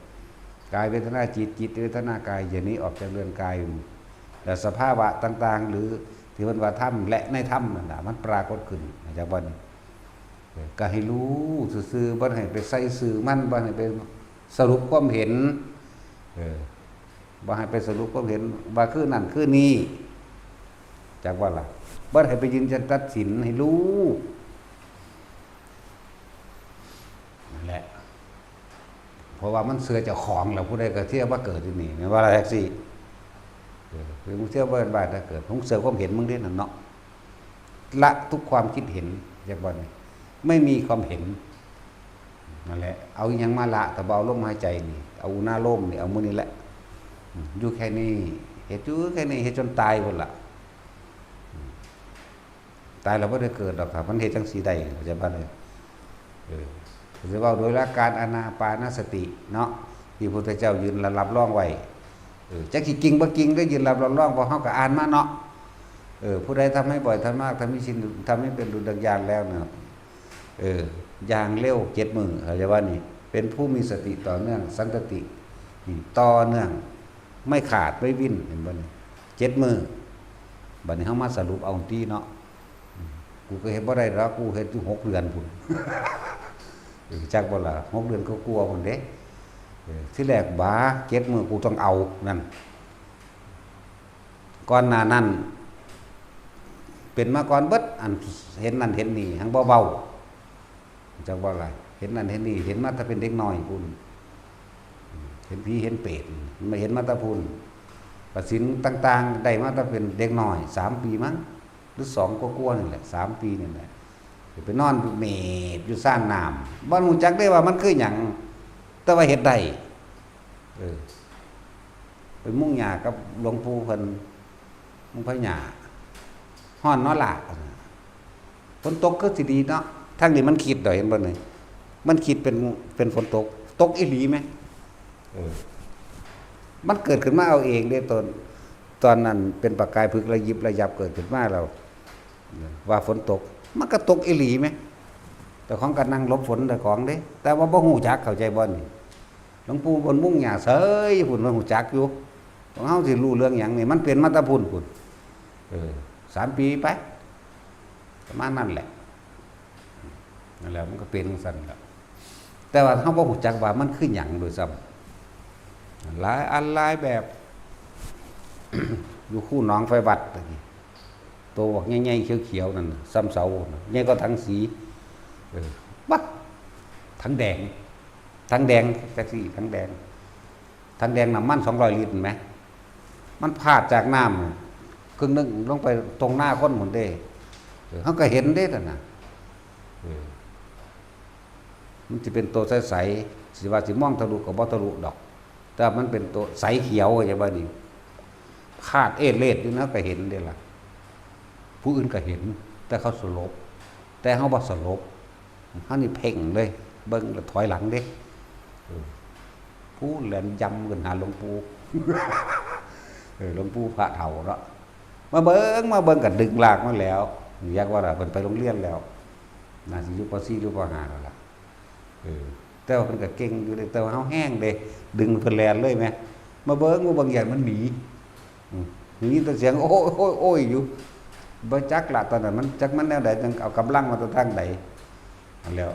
กายเวทนาจิต จิตเวทนากาย อย่าหนีออกจากเรือนกาย แล้วสภาวะต่างๆ หรือที่เพิ่นว่าธรรมและในธรรมนั่นน่ะ มันปรากฏขึ้น เข้าใจบ่นี่ เออ ก็ให้รู้ซื่อๆ บ่ให้ไปใส่ซื่อมัน บ่ให้ไปสรุปความเห็น เออ บ่ให้ไปสรุปความเห็นว่าคือนั่นคือนี่ จักว่าล่ะ บ่ให้ไปยืนยันตัดสิน ให้รู้ นั่นแหละ เพราะว่ามันเชื่อเจ้าของแล้ว ผู้ใดก็เที่ยวมาเกิดที่นี่ แม่นว่าล่ะแท็กซี่ เออ เป็นผู้เที่ยวบ้านบ้านถ้าเกิด ของเชื่อความเห็นมึงเด้นั่นเนาะ ละทุกความคิดเห็น จักว่านี่ ไม่มีความเห็น นั่นแหละ เอาอิหยังมาละ แต่บ่เอาลมหายใจนี่ เอาอุณาโลมนี่ เอามื้อนี้แหละ อืม อยู่แค่นี้ เฮ็ดอยู่แค่นี้ เฮ็ดจนตายพุ้นล่ะ อืม ตายแล้วบ่ได้เกิดดอกครับ มันเฮ็ดจั่งซี้ได้ เข้าใจบ่เลย เออ สิเว้าโดยหลักการอานาปานสติเนาะ ที่พุทธเจ้ายืนรับรองไว้ เออ จักสิจริงบ่จริง ได้ยืนรับรอง เพราะเฮาก็อ่านมาเนาะ เออ ผู้ใดทำให้บ่อย ทำมาก ทำให้ชิน ทำให้เป็นดุจดังยานแล้วเนี่ย เออ อย่างเร็วเจ็ดมื้อ เข้าใจว่านี่ เป็นผู้มีสติต่อเนื่อง สันตติ นี่ ต่อเนื่อง ไม่ขาด ไม่วิ่น เห็นบ่นี่ เจ็ดมื้อ บัดนี้เฮามาสรุปเอาติเนาะ อืม กูก็เฮ็ดบ่ได้ดอก กูเฮ็ดอยู่หกเดือนพุ้น เออ จักบ่ล่ะ หกเดือนก็กลัวาพุ้นเด้ เออ ที่แรกบา เจ็ดมื้อกูต้องเอา นั่น ก่อนหน้านั้น เป็นมาก่อนเบิด อันเห็นนั่นเห็นนี่ หังบ่เว้า จักว่าหลาย เห็นนั่นเห็นนี่ เห็นมาแต่เป็นเด็กน้อยพุ้น เห็นผีเห็นเปรต มาเห็นมาแต่พุ้น กสิณต่างๆ ได้มาแต่เป็นเด็กน้อย สามปีมั้ง หรือสองกว่าๆ นี่แหละ สามปีนี่แหละ ไปนอนอยู่เมดอยู่ซ่านน้ำ บ่ฮู้จักได้ว่ามันคือหยัง แต่ว่าเฮ็ดได้ เออ ไปมุงหญ้ากับหลวงปู่เพิ่น มุงพญา ฮ้อนเนาะล่ะ ฝนตกคือสิดีเนาะ ทางนี้มันคิดดอก เห็นบ่นี่ มันคิดเป็น เป็นฝนตก ตกอีหลีแหม เออ มันเกิดขึ้นมาเอาเองเด้ ตอน ตอนนั้นเป็นประกายผึกระยิบระยับเกิดขึ้นมาแล้ว ว่าฝนตก มันก็ตกอีหลีแหม เจ้าของก็นั่งหลบฝนเจ้าของเด้ แต่ว่าบ่ฮู้จัก เข้าใจบ่นี่ หลวงปู่เพิ่นมุงหญ้าเสยพุ้น เพิ่นฮู้จักอยู่ ของเฮาสิรู้เรื่องหยังนี่ มันเป็นมาแต่พุ้นพุ้น เออ สามปีไป ประมาณนั้นแหละ นั่นแหละ มันก็เป็นจั่งซั้นล่ะ แต่ว่าเฮาบ่ฮู้จักว่ามันคือหยังโดยซ้ำ หลายอันหลายแบบ อยู่คูหนองไฟวัดตะกี้ โตบักใหญ่ๆ เขียวๆ นั่นน่ะ ส่ำเสาน่ะ ใหญ่กว่าถังสี เออ บัก ถังแดง ถังแดง จักซี่ ถังแดง ถังแดงน้ำมันสองร้อยลิตร เห็นไหม มันพาดจากน้ำครึ่งหนึ่งลงไปตรงหน้าคนพุ้นเด้ เออ เฮาก็เห็นเด้นั่นน่ะ เออ มันสิเป็นตัวใสๆ สิว่าสิมองทะลุก็บ่ทะลุดอก แต่มันเป็นตัวใสเขียว เข้าใจบ่นี่ พาดเอดเลดอยู่นะ ก็เห็นเด้ล่ะ ผู้อื่นก็เห็น แต่เขาสลบ แต่เฮาบ่สลบ เฮานี่เพ่งเลย เบิ่งแล้วถอยหลังเด้ เออ ผู้แล่นยำขึ้นหาหลวงปู่ เออ หลวงปู่พระเฒ่าเนาะ มาเบิ่ง มาเบิ่งก็ดึงลากมาแล้ว อยากว่าล่ะ เพิ่นไปโรงเรียนแล้ว น่าสิอยู่ ป.สี่ หรือ ป.ห้า แล้วล่ะ เออ แต่ว่าเพิ่นก็เก่งอยู่เด้ แต่ว่าเฮาแฮงเด้ ดึงเพิ่นแล่นเลยแหม มาเบิ่ง มาเบิ่ง ย่านมันหนี อืม ได้ยินแต่เสียง โอ้ย โอ้ย โอ้ย อยู่ บ่จักละ ตอนนั้นมัน จักมันแนวใด จั่งเอากำลังมาแต่ทางใด นั่นแหล้ว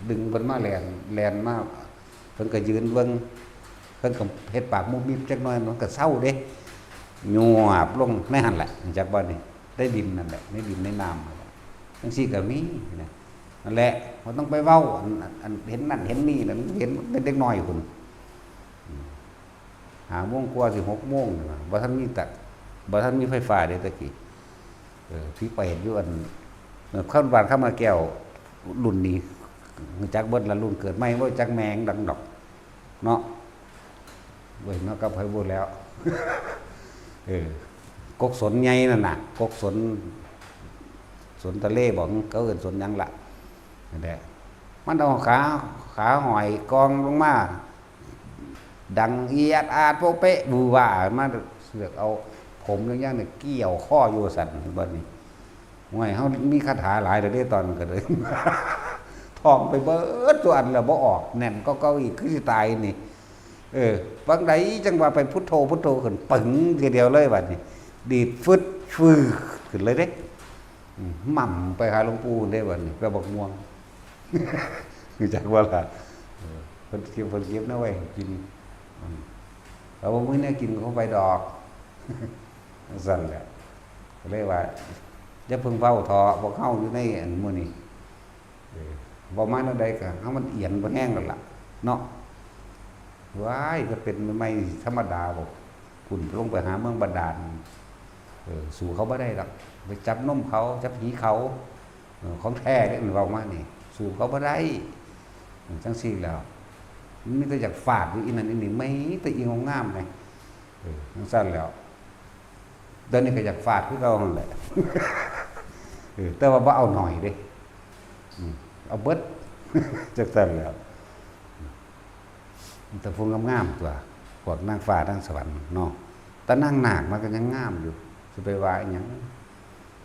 ดึงเพิ่นมาแล่น แล่นมา เพิ่นก็ยืนเบิ่ง เพิ่นก็เฮ็ดปากมุบมิบจักหน่อย มันก็เซาเด้ ยวบลงในหั่นแหละ จักบ่นี่ ได้ดินนั่นแหละ ในดินในน้ำนั่นแหละ จั่งซี้ก็มีนะ นั่นแหละ บ่ต้องไปเว้า อัน อัน อันเห็นนั่นเห็นนี่นั่น เห็นเป็นเด็กน้อยพุ้น อืม ห้าโมงกว่าสิหกโมงนี่นะบ่ทันมีตักบ่ทันมีไฟฟ้าเด้ตะกี้ เออ ผีเปรตอยู่อัน เออ คำบ้านคำมาแก้ว รุ่นนี้ รู้จักเบิดละ รุ่นเกิดใหม่บ่รู้จักแม่งดังดอก เนาะ เว้ย เนาะ กับไผบ่แล้ว เออ กกสนใหญ่นั่นน่ะ กกสน สนทะเลบ่ เขาเอิ้นสนหยังล่ะ นั่นแหละ มันเอาขา ขาห้อยกองลงมา ดังเอียดอาดโป๊ะเป๊ะ บูว่ามา เสือกเอาผมยังๆเนี่ยเกี่ยวคออยู่สั่น บัดนี้ ห่วย เฮามีคาถาหลายแล้วเด้ ตอนนั้นก็เลย ท่องไปเบิดตัวอันแล้วบ่ออก แน่นกว่าเก่าอีก คือสิตายนี่ เออ บางใดจังว่าไปพุทโธ พุทโธขึ้น ปึ๋งทีเดียวเลยบัดนี้ ดีดฟึด ฟืดขึ้นเลยเด้ อืม หม่ำไปหาหลวงปู่เด้บัดนี้ ไปบักม่วง รู้จักบ่ล่ะ เออ เพิ่นเก็บ เพิ่นเก็บแนวไว้ให้กิน อืม แล้วบ่มีแนวกินก็ไปดอก จั่งซั่นแหละ ก็เลยว่า อย่าเพิ่งเว้าเถาะ พวกเฮาอยู่ในอันหมู่นี้ เออ เว้ามาแนวใดก็ เฮามันเอียนบ่แฮงแล้วล่ะ เนาะ ว้าย ก็เป็นใหม่ๆธรรมดาบ่ คุณลงไปหาเมืองบาดาล เออ สู้เขาบ่ได้ดอก ไปจับนมเขา จับหีเขา เออ ของแท้เด้ มันเว้ามานี่ สู้เขาบ่ได้ เออ จั่งซี้แล้ว มันมีแต่อยากฟาดอยู่อีนั่นอีนี่ แม่งแต่อีงามๆ แหม เออ จั่งซั่นแล้ว เดี๋ยวนี้ก็อยากฟาดคือเก่าหั่นแหละ เออ แต่ว่าบ่เอาหน่อยเด้ อืม เอาเบิด จั่งซั่นแล้ว มีแต่ผู้งามๆ ตั๊ว พวกนางฟ้านางสวรรค์เนาะ แต่นางนาคมันก็ยังงามอยู่ สิไปว่าอิหยัง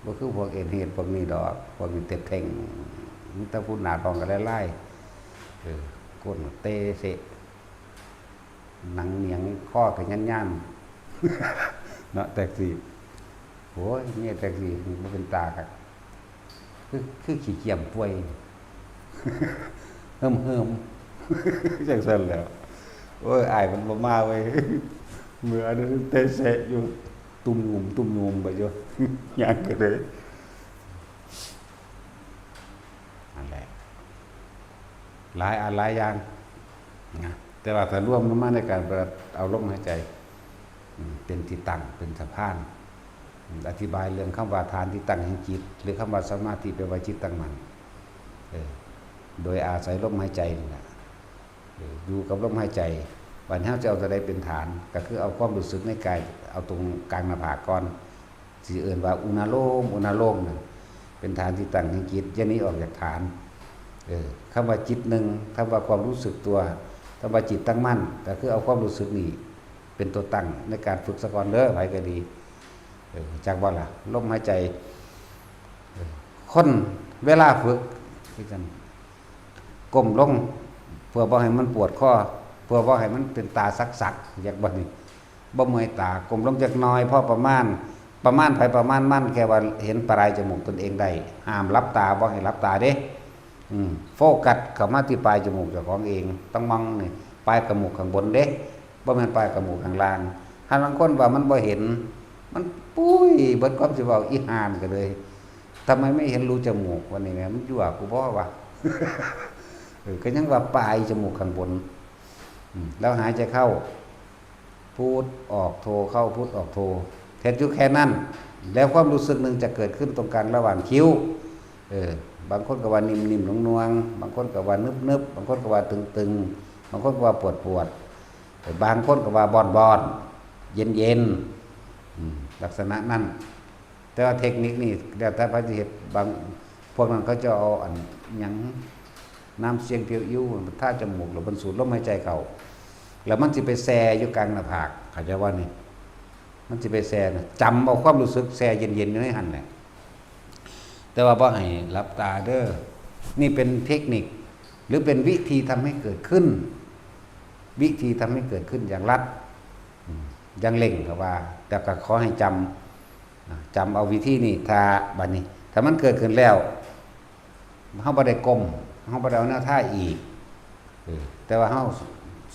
บ่คือพวกเอดเฮดพวกนี้ดอก พวกนี้เต็ดเท่ง มีแต่ผู้หน้าทองก็ลายๆ เออ ก้นเตเสะ หนังเหนียง คอก็ย่านๆ เนาะ แท็กซี่ โอ้ย เมียแท็กซี่ บ่เป็นตาคัก คือ คือขี้เกียจป่วย เหิมๆ จั่งซั่นแหล้ว โอ้ย อ้ายมันบ่มาเว้ย มื้ออันนั้นเตะเสะอยู่ ตุ้มงุม ตุ้มงุมไปอยู่ ย่างก็เลย นั่นแหละ หลายอันหลายอย่างนะ แต่ว่าถ้ารวมลงมาในการเอาลมหายใจ อืม เป็นที่ตั้ง เป็นสะพาน อืม อธิบายเรื่องคำว่าฐานที่ตั้งแห่งจิต หรือคำว่าสมาธิ แปลว่าจิตตั้งมั่น เออ โดยอาศัยลมหายใจนี่แหละ เออ อยู่กับลมหายใจ บัดนี้เฮาจะเอาตัวใดเป็นฐาน ก็คือเอาความรู้สึกในกาย เอาตรงกลางหน้าผากก่อน สิเอิ้นว่าอุณาโลม อุณาโลมนั่น เป็นฐานที่ตั้งแห่งจิต อย่าหนีออกจากฐาน เออ คำว่าจิตหนึ่ง คำว่าความรู้สึกตัว คำว่าจิตตั้งมั่น ก็คือเอาความรู้สึกนี่เป็นตัวตั้งในการฝึกซะก่อนเด้อ ไผก็ดี เออ จักบ่ล่ะ ลมหายใจ เออ คนเวลาฝึก คือจั่ง ก้มลง เพื่อบ่ให้มันปวดคอ เพื่อบ่ให้มันเป็นตาสักๆ อยากบ่นี่ บ่เมื่อยตา ก้มลงจักหน่อย พอประมาณ ประมาณไผประมาณมัน แค่ว่าเห็นปลายจมูกตนเองได้ ห้ามหลับตา บ่ให้หลับตาเด้ อืม โฟกัสเข้ามาที่ปลายจมูกเจ้าของเอง ต้องมองนี่ ปลายจมูกข้างบนเด้ บ่แม่นปลายจมูกข้างล่าง ถ้าลางคนว่ามันบ่เห็น มันปุ้ย เบิดความสิเว้า อีห่านั่นก็เลย ทำไมไม่เห็นรูจมูก วันนี้แม่ มันยั่วกูบ่วะ เออ ก็ยังว่าปลายจมูกข้างบน อืม แล้วหายใจเข้า พุทออกโท เข้าพุทออกโท เฮ็ดอยู่แค่นั้น แล้วความรู้สึกหนึ่งจะเกิดขึ้นตรงกลางระหว่างคิ้ว เออ บางคนก็ว่านิ่มๆ นวลๆ บางคนก็ว่านึบๆ บางคนก็ว่าตึงๆ บางคนก็ว่าปวดๆ แต่บางคนก็ว่าบ้อนๆ เย็นๆ อืม ลักษณะนั้น แต่ว่าเทคนิคนี่แล้วแต่ไผสิเฮ็ด บางพวกนั้นเขาจะเอาอันหยัง น้ำเสียงเพียวอิ้วทาจมูก แล้วเพิ่นสูดลมหายใจเข้า แล้วมันสิไปแช่อยู่กลางหน้าผาก เข้าใจบ่นี่ มันสิไปแช่นะ จำเอาความรู้สึกแช่เย็นๆ อยู่ในหั่นแหละ แต่ว่าบ่ให้หลับตาเด้อ นี่เป็นเทคนิค หรือเป็นวิธีทำให้เกิดขึ้น วิธีทำให้เกิดขึ้นอย่างลัด อืม อย่างเร่งก็ว่า แต่ก็ขอให้จำ อ่ะ จำเอาวิธีนี้ ถ้าบัดนี้ ถ้ามันเกิดขึ้นแล้ว เฮาบ่ได้ก้ม เฮาบ่ได้เอาแนวท่าอีก เออ แต่ว่าเฮา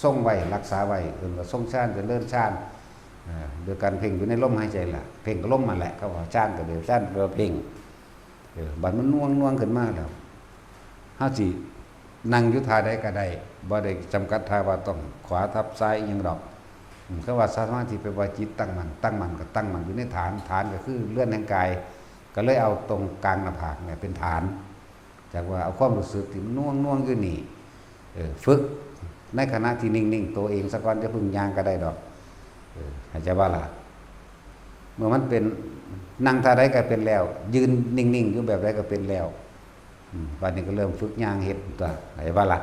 ทรงไว้ รักษาไว้ เอิ้นว่าทรงฌาน เจริญฌาน เออ โดยการเพ่งอยู่ในลมหายใจล่ะ เพ่งกับลมนั่นแหละ เขาว่าฌานก็เดียว ฌานแปลว่าเพ่ง เออ บัดมันน่วงๆ ขึ้นมาแล้ว เฮาสินั่งอยู่ท่าใดก็ได้ บ่ได้จำกัดท่าว่าต้องขวาทับซ้ายอิหยังดอก อืม คำว่าสมาธิแปลว่าจิตตั้งมั่น ตั้งมั่นก็ตั้งมั่นอยู่ในฐาน ฐานก็คือเรือนแห่งกาย ก็เลยเอาตรงกลางหน้าผากเนี่ยเป็นฐาน จากว่าเอาความรู้สึกที่มันน่วงๆอยู่นี่ เออ ฝึกในขณะที่นิ่งๆตัวเองซะก่อน อย่าเพิ่งย่างก็ได้ดอก เออ เข้าใจบ่ล่ะ เมื่อมันเป็น นั่งท่าใดก็เป็นแล้ว ยืนนิ่งๆอยู่แบบใดก็เป็นแล้ว อืม บัดนี้ก็เริ่มฝึกย่างเฮ็ดตัว เข้าใจบ่ล่ะ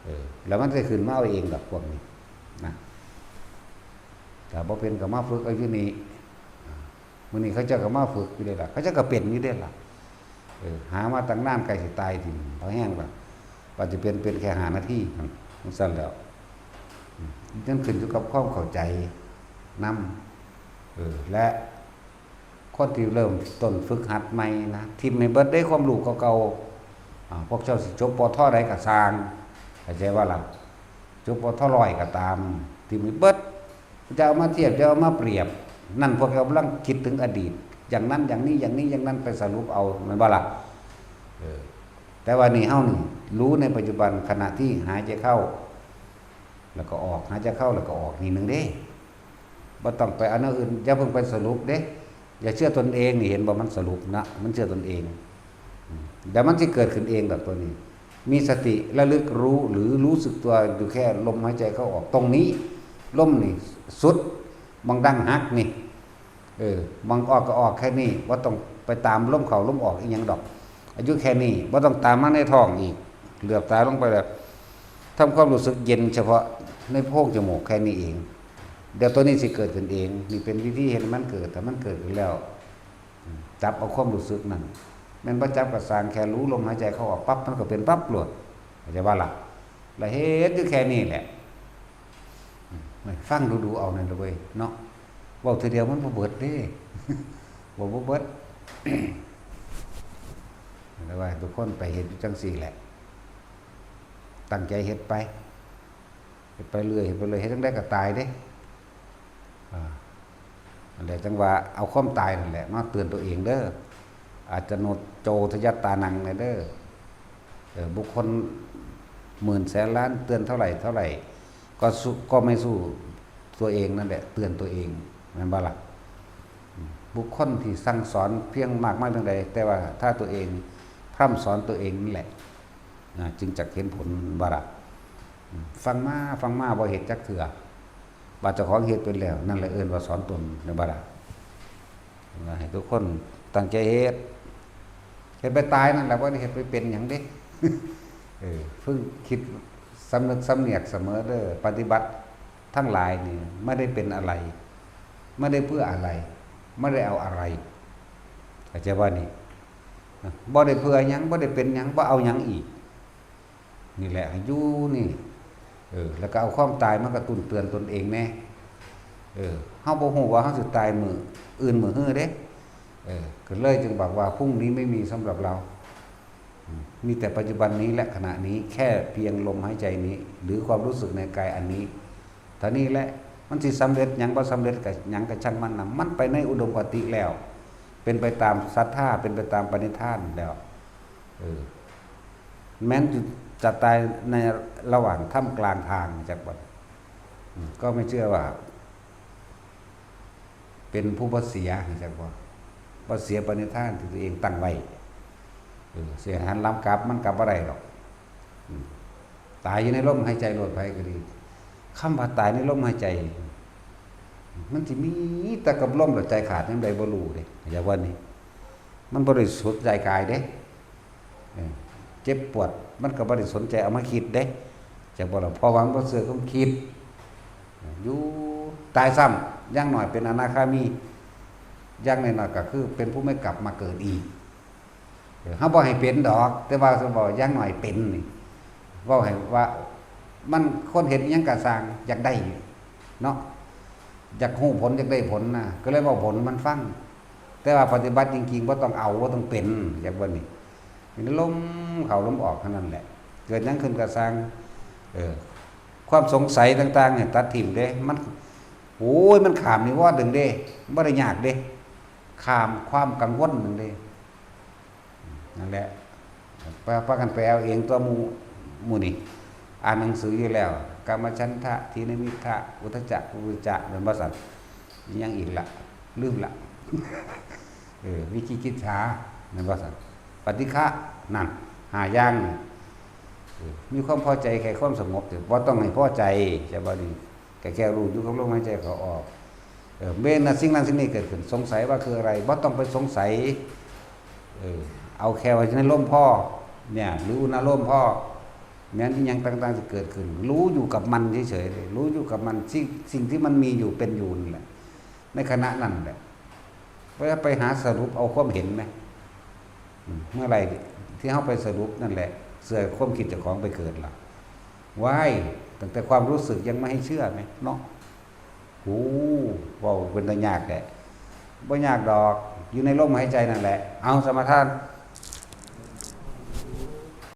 เออ แล้วมันสิขึ้นมาเอาเองดอกพวกนี้นะ ถ้าบ่เป็นก็มาฝึกเอาอยู่นี่ มื้อนี้เขาเจ้าก็มาฝึกอยู่เด้ล่ะ เขาเจ้าก็เป็นอยู่เด้ล่ะ เออ หามาตั้งนาน ใกล้สิตายทีนี้ พอแฮงล่ะ ว่าสิเป็น เป็นแค่ห้านาที จั่งซั้นแล้ว อืม มันขึ้นอยู่กับความเข้าใจนำ เออ และคนที่เริ่มต้นฝึกหัดใหม่นะ ถิ่มให้เบิดเด้ความรู้เก่าๆ อ่า พวกเจ้าสิจบ ป.ท. ใดก็ซ่าง เข้าใจบ่ล่ะ จบ ป.ท. ร้อยก็ตาม ถิ่มให้เบิด จะเอามาเทียบ จะเอามาเปรียบ นั่นพวกเจ้ากำลังคิดถึงอดีต อย่างนั้นอย่างนี้ อย่างนี้อย่างนั้น ไปสรุปเอา แม่นบ่ล่ะ เออ แต่ว่านี่เฮานี่ รู้ในปัจจุบัน ขณะที่หายใจเข้า แล้วก็ออก หายใจเข้าแล้วก็ออก นี่หนึ่งเด้ บ่ต้องไปเอาแนวอื่น อย่าเพิ่งไปสรุปเด้ อย่าเชื่อตนเองนี่ เห็นบ่ มันสรุปนะ มันเชื่อตนเอง อืม เดี๋ยวมันสิเกิดขึ้นเองดอกตัวนี้ มีสติระลึกรู้หรือรู้สึกตัวอยู่แค่ลมหายใจเข้าออก ตรงนี้ ลมนี่สุด หม่องดั้งหักนี่ เออ หม่องออกก็ออกแค่นี้ บ่ต้องไปตามลมเข้าลมออกอีหยังดอก อายุแค่นี้ บ่ต้องตามมาในท้องอีก เหลือบตาลงไปแล้ว ทำความรู้สึกเย็นเฉพาะในโพรงจมูกแค่นี้เอง เดี๋ยวตัวนี้สิเกิดขึ้นเอง นี่เป็นวิธีเฮ็ดให้มันเกิด ถ้ามันเกิดขึ้นแล้ว อืม จับเอาความรู้สึกนั่น แม่นบ่จับก็ซ่าง แค่รู้ลมหายใจเข้าออกปั๊บ มันก็เป็นปั๊บโลด เข้าใจบ่ล่ะ แล้วเฮ็ดอยู่แค่นี้แหละ อืม ฟังดูๆเอานั่นล่ะเว้ย เนาะ เว้าเทื่อเดียวมันบ่เบิดเด้ เว้าบ่เบิด แต่ว่าทุกคนไปเฮ็ดอยู่จั่งซี้แหละ ตั้งใจเฮ็ดไป เฮ็ดไปเรื่อย เฮ็ดไปเรื่อย เฮ็ดจั่งใดก็ตายเด้ อ่า นั่นแหละ จั่งว่าเอาความตายนั่นแหละมาเตือนตัวเองเด้อ อาจจะโนโจทยัตตานังเนี่ยเด้อ เออ บุคคลหมื่นแสนล้านเตือนเท่าไหร่เท่าไหร่ ก็สู้ ก็ไม่สู้ตัวเองนั่นแหละ เตือนตัวเอง แม่นบ่ล่ะ อืม บุคคลที่สั่งสอนเพียงมากมายเพียงใด แต่ว่าถ้าตัวเองพร่ำสอนตัวเองนั่นแหละ นะ จึงจักเห็นผล บ่ล่ะ อืม ฟังมา ฟังมา บ่เฮ็ดจักเทื่อ บาดเจ้าของเฮ็ดเป็นแล้ว นั่นแหละเอิ้นว่าสอนตน แม่นบ่ล่ะ ว่าให้ทุกคนตั้งใจเฮ็ด เฮ็ดไปตายนั่นแหละ บ่ได้เฮ็ดไปเป็นหยังเด้ เออ เพิ่งคิดสำนึกสำเนียกเสมอเด้อ ปฏิบัติทั้งหลายนี่ไม่ได้เป็นอะไร ไม่ได้เพื่ออะไร ไม่ได้เอาอะไร เข้าใจบ่นี่ บ่ได้เพื่อหยัง บ่ได้เป็นหยัง บ่เอาหยังอีก นี่แหละ ให้อยู่นี่ เออ แล้วก็เอาความตายมากระตุ้นเตือนตนเองแน่ เออ เฮาบ่ฮู้ว่าเฮาสิตายมื้ออื่นมื้อฮือเด้ เออ ก็เลยจึงบอกว่าพรุ่งนี้ไม่มีสำหรับเรา อืม มีแต่ปัจจุบันนี้และขณะนี้ แค่เพียงลมหายใจนี้ หรือความรู้สึกในกายอันนี้ เท่านี้แหละ มันสิสำเร็จหยังบ่สำเร็จก็หยังก็ช่างมันนะ มันไปในอุดมคติแล้ว เป็นไปตามศรัทธา เป็นไปตามปณิธานแล้ว เออ แม้นจะตายในระหว่างท่ามกลางทาง จักบ่ อืม ก็ไม่เชื่อว่า เป็นผู้บ่เสีย จักบ่ บ่เสียปณิธานที่ตัวเองตั้งไว้ เออ สิหันหลังกลับ มันกลับบ่ได้ดอก อืม ตายอยู่ในลมหายใจโลด ไผก็ดี คำว่าตายในลมหายใจ มันสิมีแต่กับลมแล้วใจขาดยามใดบ่รู้เด้ อย่าว่านี่ มันบ่ได้สนใจกายเด้ เออ เจ็บปวด มันก็บ่ได้สนใจเอามาคิดเด้ จักบ่ล่ะ เพราะว่ามันบ่เชื่อความคิด อยู่ ตายซ้ำ อย่างน้อยเป็นอนาคามี อย่างน้อยๆก็คือเป็นผู้ไม่กลับมาเกิดอีก เออ เฮาบ่ให้เป็นดอก แต่ว่าเว้าอย่างน้อยเป็นนี่ เว้าให้ว่า มันคนเฮ็ดอิหยังก็ซ่าง อยากได้เนาะ อยากฮู้ผล อยากได้ผลนะ ก็เลยเว้าผลมันฟัง แต่ว่าปฏิบัติจริงๆ บ่ต้องเอา บ่ต้องเป็น จักบ่นี่ มีแต่ลมเข้าลมออกเท่านั้นแหละ เกิดหยังขึ้นก็ซ่าง เออ ความสงสัยต่างๆเนี่ยตัดทิ้งเด้ มัน โอ้ย มันข้ามนิวรณ์หนึ่งเด้ บ่ได้ยากเด้ ข้ามความกังวลหนึ่งเด้ นั่นแหละ ไป พากันไปเอาเองตัวหมู่ หมู่นี่ อ่านหนังสืออยู่แล้ว กามฉันทะ ทีนมิทธะ อุทธัจจะ กุกุจจะ แม่นบ่ซั่น ยังอีกละ ลืมละ เออ วิจิกิจฉา แม่นบ่ซั่น ปฏิฆะ นั่น ห้าอย่างนี่ เออ มีความพอใจแค่ความสงบ แต่บ่ต้องให้พอใจ ใช่บ่นี่ ก็แค่รู้อยู่กับลมหายใจเข้าออก เออ เมื่อนั้นสิ่งนั้นสิ่งนี้เกิดขึ้น สงสัยว่าคืออะไร บ่ต้องไปสงสัย เออ เอาแค่ว่าในลมพอ เนี่ย หรืออุณาโลมพอ แม้นอีหยังต่างๆที่เกิดขึ้น รู้อยู่กับมันเฉยๆเลย รู้อยู่กับมัน สิ่ง สิ่งที่มันมีอยู่เป็นอยู่นั่นแหละ ในขณะนั้นแหละ บ่ไปหาสรุปเอาความเห็นไหม อืม เมื่อไหร่ที่เฮาไปสรุปนั่นแหละ เชื่อความคิดเจ้าของไปเกิดล่ะ ว้าย ตั้งแต่ความรู้สึกยังไม่ให้เชื่อไหมเนาะ โอ้ เว้าเป็นตายากแท้ บ่ยากดอก อยู่ในลมหายใจนั่นแหละ เอาสมาทาน